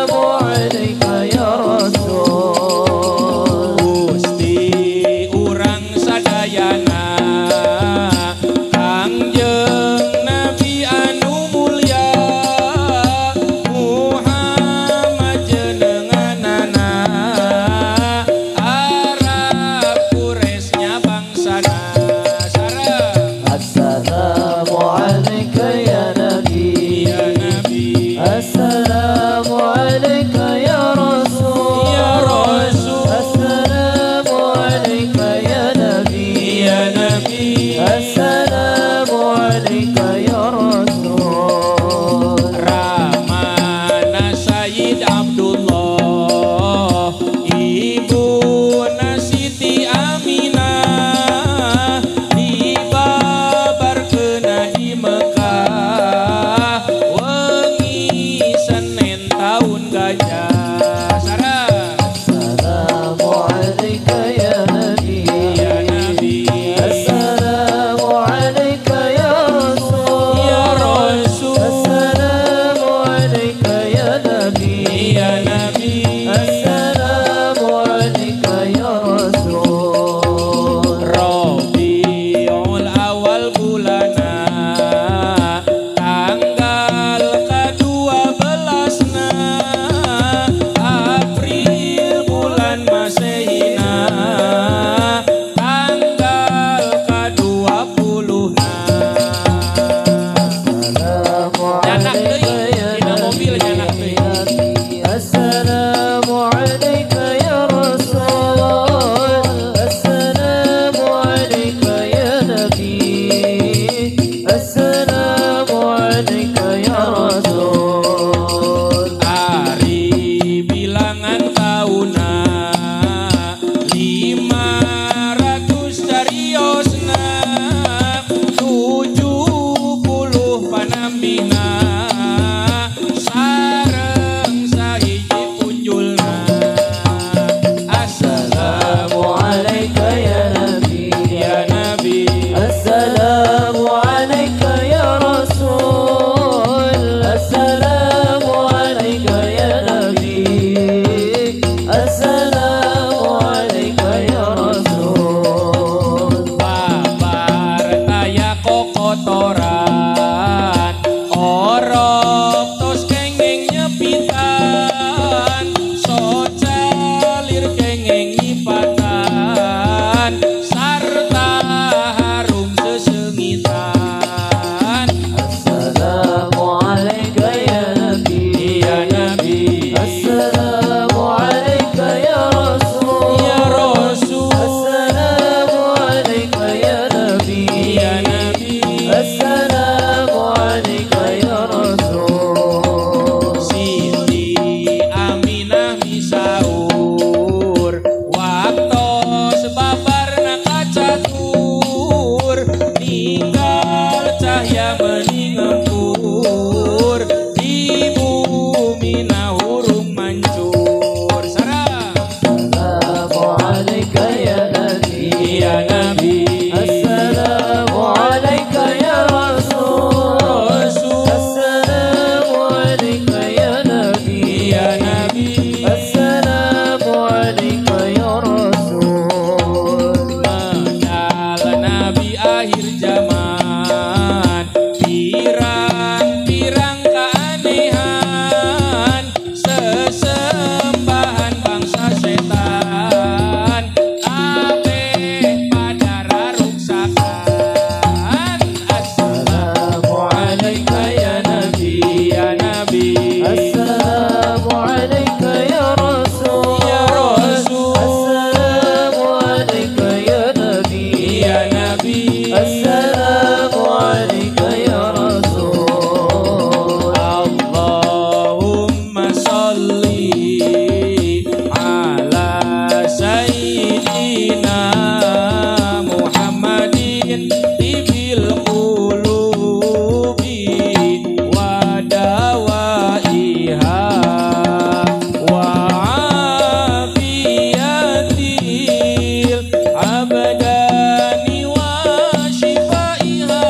abdani wa shifaiha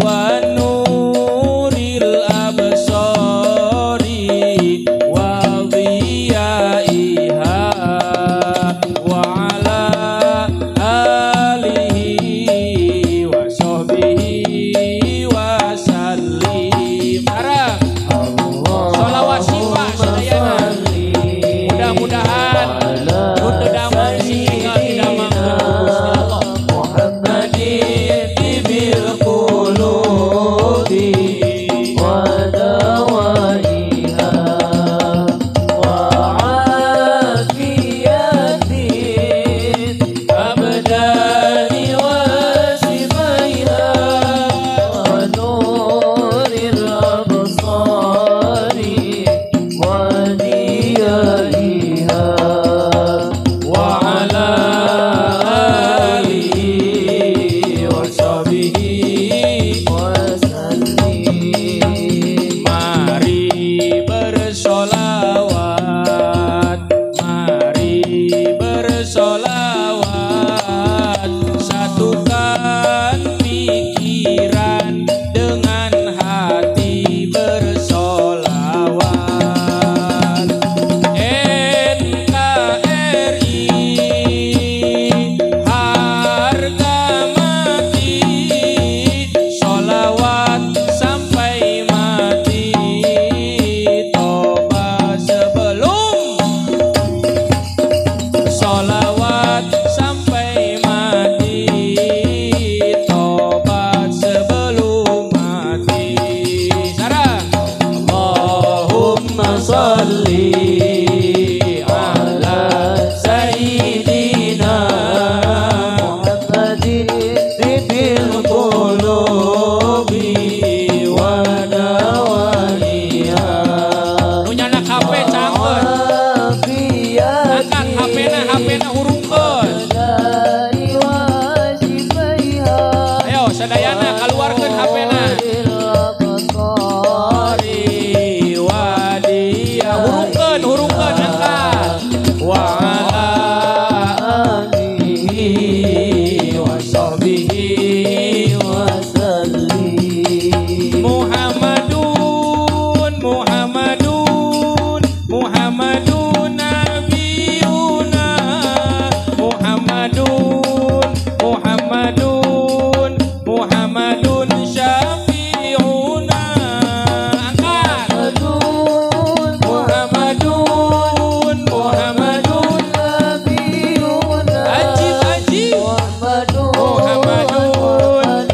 wa nuril absari wa dhiyaiha wa ala alihi wa sahbihi wa sallim. Bareng sholawat syifa sadayana. Mudah-mudahan nu teu damang sing tinggal didamangkeun ku Gusti Allah. Muhammadin tibil qulubi wa dawaiha wa afiyatin abdani wa shifaiha wa nuril absari wa diyaiha wa ala alihi wa sahbihi wa sallim. Mari bersolawat, mari bersolawat, satukan pikiran dengan hati bersolawat. NKRI harga mati, sholawat sampai mati, tobat sebelum sholawat sampai mati, tobat sebelum mati. Sarah, Allahumma salli ala sayyidina Muhammadin tibil qulubi wa dawaiha. Nu nyanak HP cangkeun. Angkat HP-na, HP-na hurungkeun. Ayo sadayana kaluarkeun HP-na. Wadiya hurungkeun, hurungkeun angkat. Wa ala alihi wa sahbihi wa sallim. Muhammadun, Muhammadun, Muhammadun nabiyuna, Muhammadun, Muhammadun, Muhammadun syafi'una. Angkat. Muhammadun, Muhammadun, ajib ajib. Muhammadun, Muhammadun,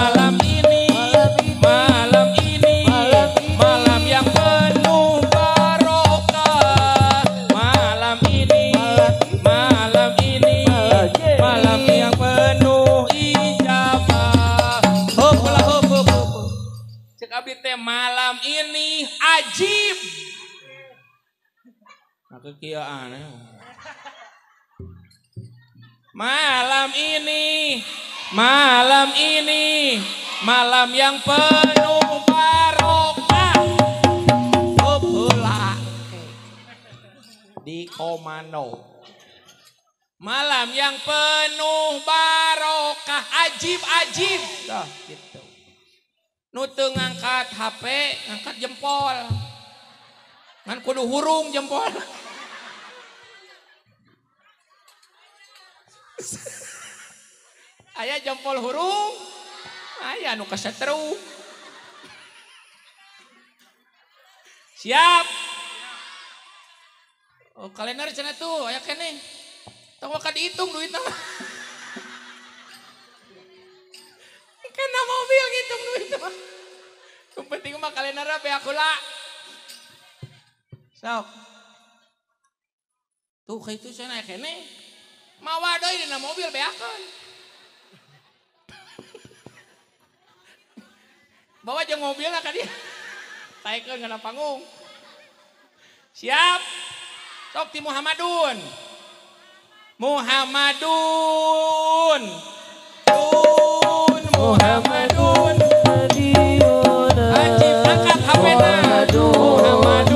malam ini, malam ini, malam yang penuh barokah. Malam ini, malam ini, malam yang penuh ijabah. Hop lah, hop, hop, hop. Cek abdi teh malam ini ajib. Maka kieu aneh. Malam ini, malam ini, malam yang penuh barokah. Heula di komando. Malam yang penuh barokah, ajib ajib. Dah gitu. Nu teu ngangkat HP, ngangkat jempol. Ngan kudu hurung jempol. Aya jempol hurung, aya nu kasetru. Siap. Oh, kalender cenah tuh aya keneh. Tong waka dihitung duitna mah. Kena mobil ngitung duit mah. Yang penting mah kalender beak heula. Sok. Tuh kitu cenah aya keneh. Mawa deui dina mobil beakeun. Bawa jeung mobilna ka dieu. Taekeun kana panggung. Siap. Sok ti Muhammadun. Muhammadun. Dun Muhammadun. Ajib angkat HP-na. Muhammadun.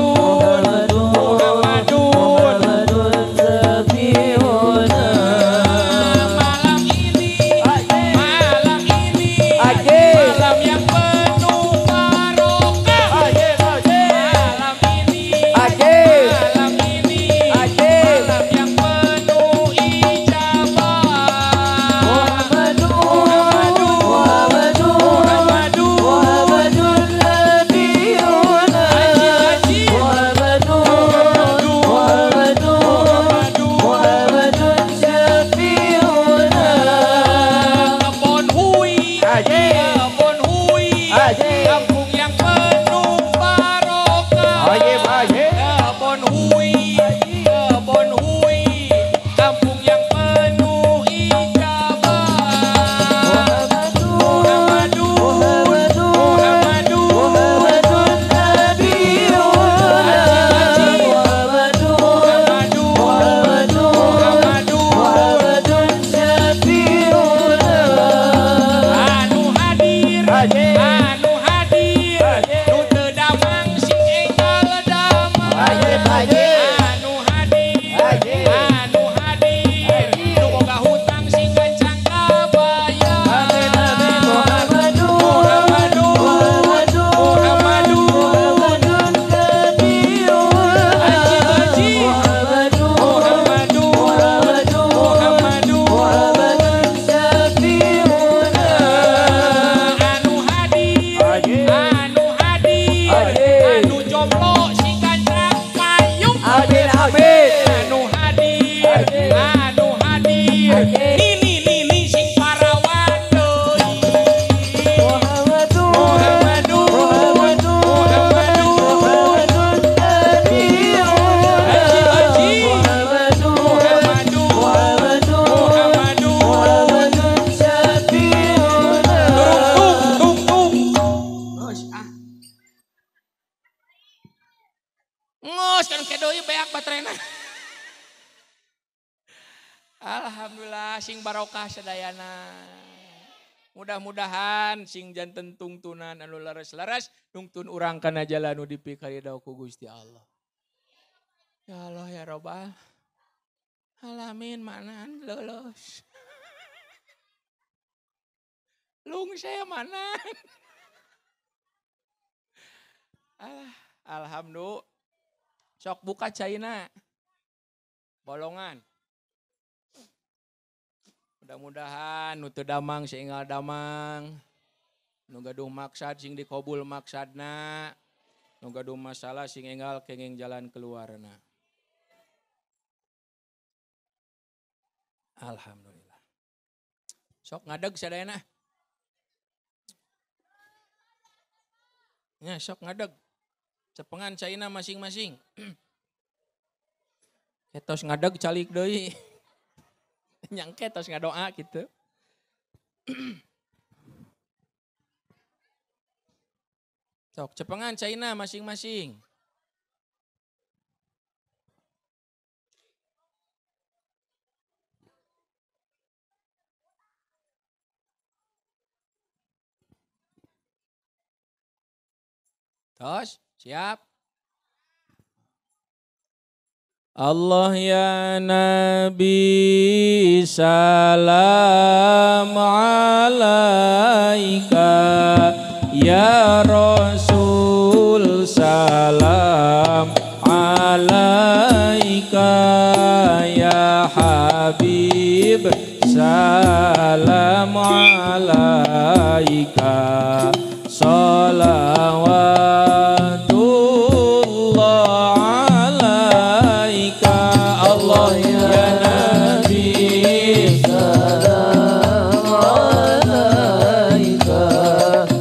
Geus kan ke deui beak baterena. Alhamdulillah sing barokah sadayana. Mudah-mudahan sing janten tungtunan anu leres-leres nungtun urang kana jalan nu dipikaridho ku Gusti Allah. Ya Allah ya Robbal alamin manan lulus. Lung saya mana? Alhamdulillah. Sok buka caina. Bolongan. Mudah-mudahan nu teu damang seingal damang. Nu gaduh maksad sing dikabul maksadna. Nu gaduh masalah sing enggal kenging jalan keluarna. Alhamdulillah. Sok ngadeg sadayana. Ya, sok ngadeg. Cepengan caina masing-masing. Ketos ngadeg calik deui. Nyangke tos ngadoa gitu. Sok cepengan caina masing-masing. Tos, siap. Allah ya Nabi salam alaika, ya Rasul salam alaika, ya Habib salam alaika, salawatullah alaika. Allah ya Nabi salam alaika,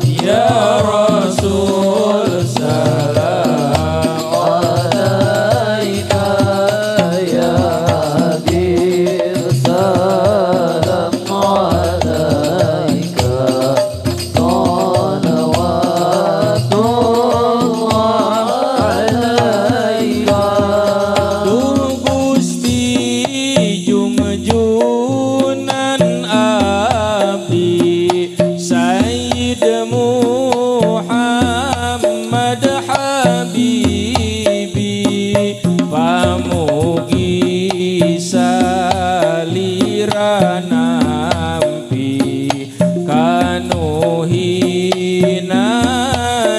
ya Rasul salam alaika, ya Habib salam alaika, salawatullah alaika. Duh Gusti jungjunan abdi Sayyid Muhammad Habibi, pamugi salira nampi kanuhina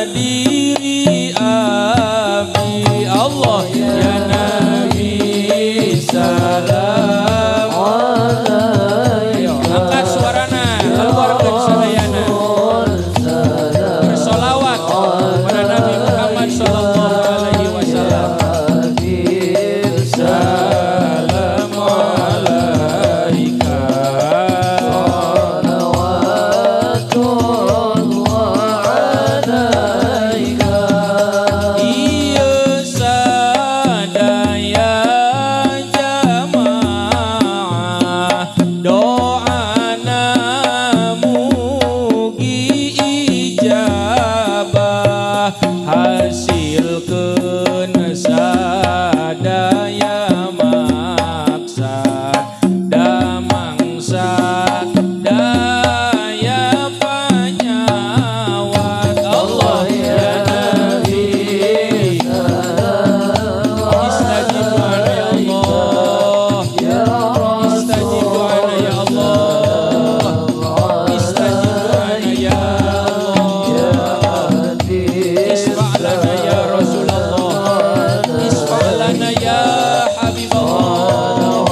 diri abdi. Allah ya Nabi salam alaika, angkat suarana keluarkeun sadayana, bersolawat kepada Nabi Muhammad sallallahu alaihi wasallam. Habib Salam alaika, salawatullah alaika. Ieu sadaya jamaah doana mugi ijabah, hasilkeun sadaya maksad, damangsa daya panyawat. Allah ya Nabi istajib doana ya Allah, Ya istajib doana ya Allah, istajib doana ya Allah, isfa' lana ya Rasulullah, isfa' lana ya Habiballah,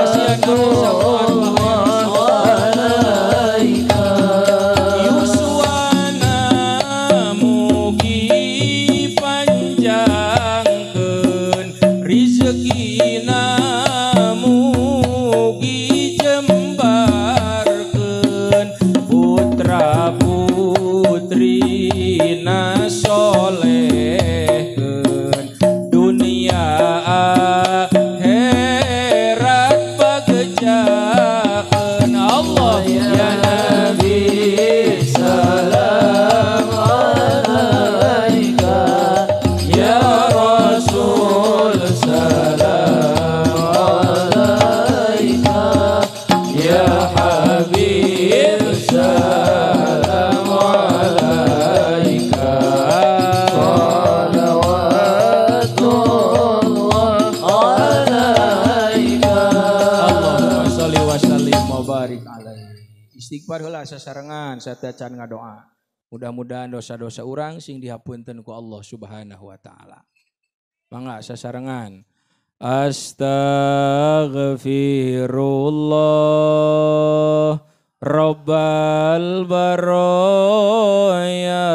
wasiat kami syafaat wahai Rasulullah. Yuswana mugi panjangkeun rizkina mugi jembarkeun, putra putrina solehkeun, dunia akhirat bagjakeun. Allah ya Nabi salam alaika, ya Rasul Istighfar heula sasarengan satacan ngadoa. Mudah-mudahan dosa-dosa urang sing dihapunten ku Allah Subhanahu wa taala. Mangga sasarengan. Astaghfirullah Rabbal baraya,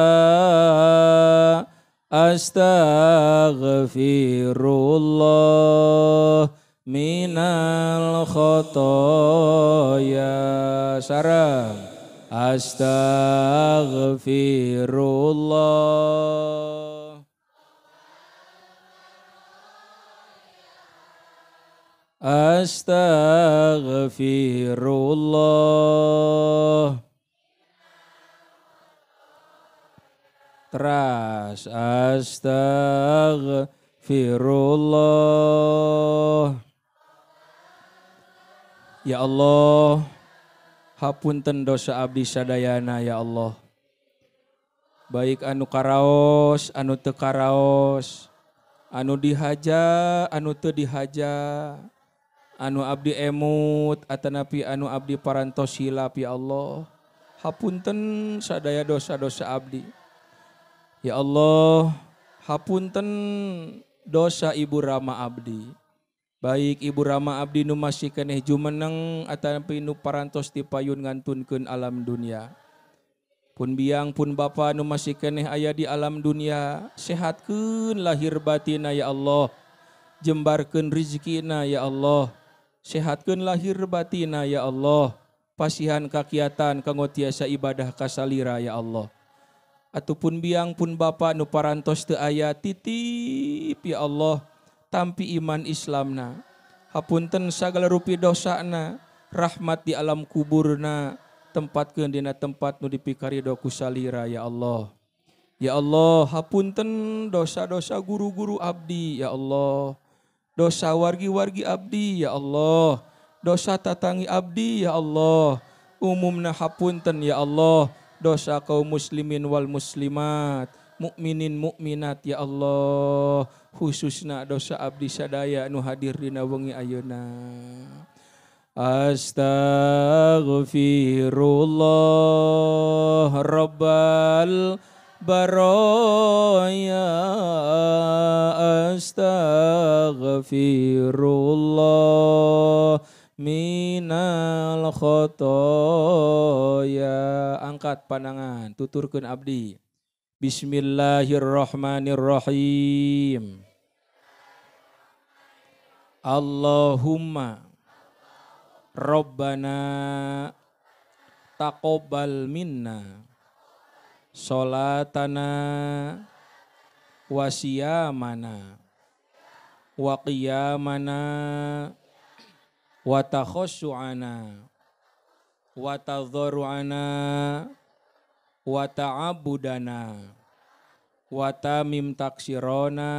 astaghfirullah minal khotoya. Sareng astaghfirullah, astaghfirullah. Teras astaghfirullah. Ya Allah, hapunten dosa abdi sadayana ya Allah. Baik anu karaos, anu teu karaos, anu dihaja, anu teu dihaja, anu abdi emut atanapi anu abdi parantos hilap ya Allah. Hapunten sadaya dosa-dosa abdi. Ya Allah, hapunten dosa ibu rama abdi. Baik ibu rama abdi nu masih keneh jumeneng atanapi nu parantos dipayun ngantunkeun alam dunia. Pun biang pun bapa nu masih keneh aya di alam dunia, sehatkeun lahir batina ya Allah. Jembarkeun rizkina ya Allah. Sehatkeun lahir batina ya Allah. Pasihan kakiatan kanggo tiasa ibadah kasalira ya Allah. Ataupun biang pun bapa nu parantos teu aya, titip ya Allah tampi iman Islamna. Hapunten sagala rupi dosana, rahmat di alam kuburna, tempatkeun dina tempat nu dipikarido ku salira ya Allah. Ya Allah, hapunten dosa-dosa guru-guru abdi ya Allah. Dosa wargi-wargi abdi ya Allah. Dosa tatangi abdi ya Allah. Umumna hapunten ya Allah. Dosa kaum muslimin wal muslimat, mukminin mukminat ya Allah. Khususna dosa abdi sadaya nu hadir dina wengi ayeuna. Astaghfirullah Rabbal baraya, astaghfirullah minal khotoya. Angkat pandangan, tuturkeun abdi. Bismillahirrahmanirrahim. Allahumma Rabbana taqabbal minna sholatana wa siyamana wa qiyamana wa takhashu'ana wa tadharru'ana wa ta'abudana wa tamim taksirona.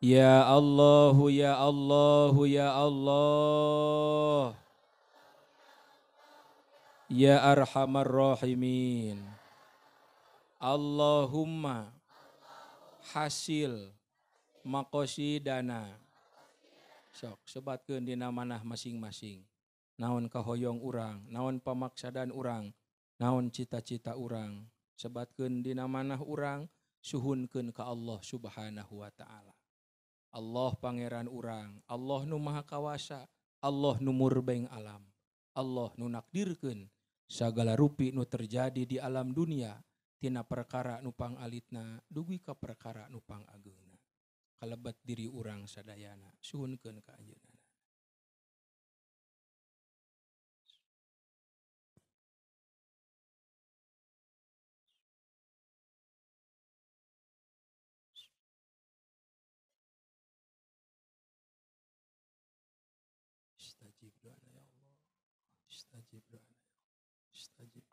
Ya Allahu ya Allahu ya Allah ya arhamar rahimin. Allahumma hasil makosidana. Sok sebatkeun dina manah masing-masing. Naon kahoyong urang, naon pamaksadan urang, naon cita-cita urang. Sebatkeun dina manah urang, suhunkeun ka Allah Subhanahu wa taala. Allah pangeran urang, Allah nu maha kawasa, Allah nu murbeng alam, Allah nu nakdirkeun sagala rupi nu terjadi di alam dunia tina perkara nu pangalitna dugi ka perkara nu pangageungna. Kalebet diri urang sadayana, suhunkeun ka anjeunna. Istajib doana ya Allah. Istajib doana ya Allah. Istajib doana.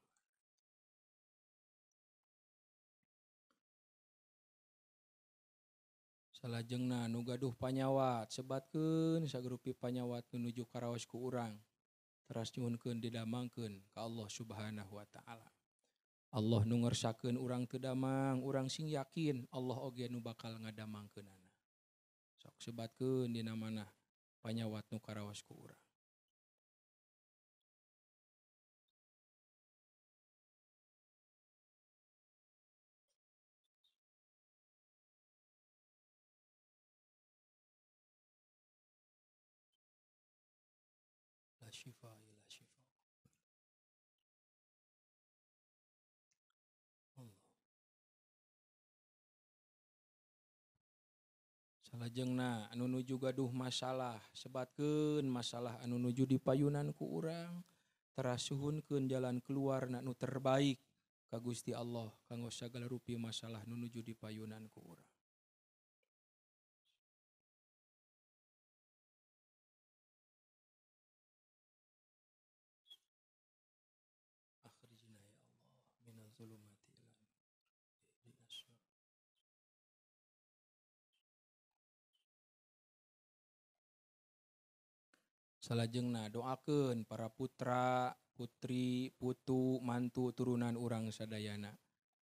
Salajengna nu gaduh panyawat sebatkeun sagrupi panyawat nuju karaos ku urang. Teras nyuhunkeun didamangkeun ka Allah Subhanahu wa taala. Allah nu ngersakeun urang teu damang, urang sing yakin Allah oge nu bakal ngadamangkeunana. Sok sebatkeun dina manah panyawat nu karaos ku urang. syifa illa syifa. Allah. Salajengna anu nuju gaduh masalah, sebatkeun masalah anu nuju dipayunan ku urang, terasuhunkeun jalan keluar nu terbaik ka Gusti Allah kanggo sagala rupi masalah nu nuju dipayunan ku urang. Akhrijna ya Allah minaz zulumati ila ihdinas. Salajengna doakeun para putra, putri, putu, mantu, turunan urang sadayana.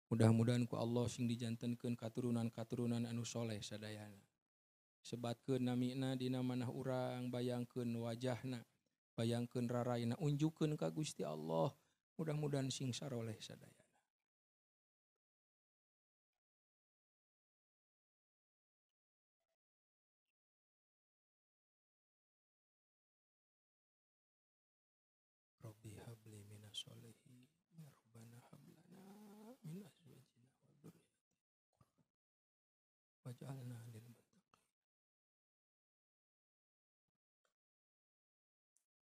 Mudah-mudahan ku Allah sing dijantenkeun katurunan-katurunan anu soleh sadayana. Sebatkeun namina dina manah urang, bayangkeun wajahna, bayangkeun raraina, unjukkeun ka Gusti Allah. Mudah-mudahan sing saroleh sadayana. Rabbi habli minas sholihin, ya Rabbana hab lana min azwajina wa dzurriyyatina waj'alna lil muttaqin.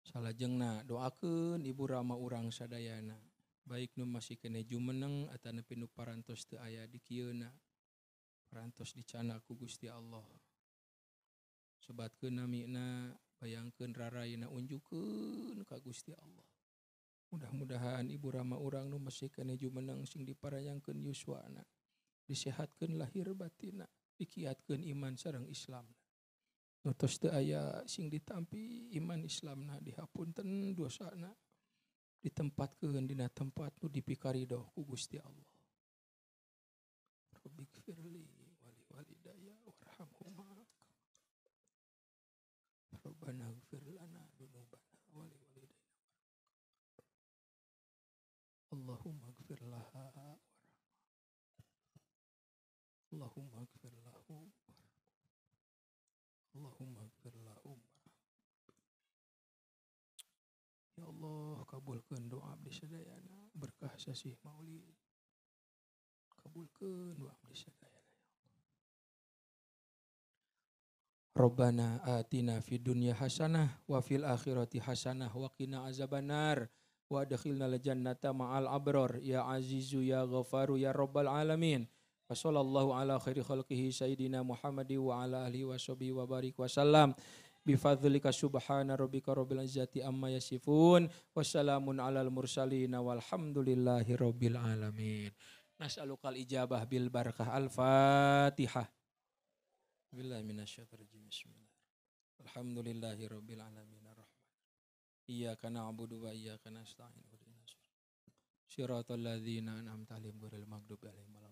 Salajengna doakeun ibu rama urang sadayana, baik nu masih keneh jumeneng atanapi nu parantos teu aya di kieuna, parantos dicana ku Gusti Allah. Sebatkeun namina, bayangkeun raraina, unjukkeun ka Gusti Allah. Mudah-mudahan ibu rama urang nu masih keneh jumeneng sing diparayangkeun yuswana, disehatkeun lahir batinna, dikiatkeun iman sareng Islamna. Nu tos teu aya sing ditampi iman Islamna, dihapunten dosana, ditempatkeun dina tempat nu dipikaridoh ku Gusti Allah. Rabbighfirli wa li walidayya warhamhuma. Rabbana ighfir lana dzunubana wa li walidayna. Allahumma ighfir laha warhamha. Allahumma ighfir lahu. Allahumma ighfir lahum. Ya Allah, kabulkeun doa abdi sadayana berkah sasih maulid. Kabulkeun doa abdi sadayana. Rabbana atina fid dunya hasanah wa fil akhirati hasanah wa qina azabannar wa adkhilnal jannata ma'al abrar ya azizu ya ghafaru ya rabbal alamin. Wa sallallahu ala khairi khalqihi sayidina Muhammadi wa ala alihi wa sahbihi wa barik wa sallam. Bifadlika subhana rabbika rabbil izzati amma yasifun wa salamun alal mursalin walhamdulillahi rabbil alamin. Nas'alukal ijabah bil barakah. Al-Fatihah. Billahi minasyaitonir rajim. Bismillah. Alhamdulillahi rabbil alamin arrahman. Iyyaka na'budu wa iyyaka nasta'in. Ihdinas siratal ladzina an'amta 'alaihim ghairil maghdubi 'alaihim.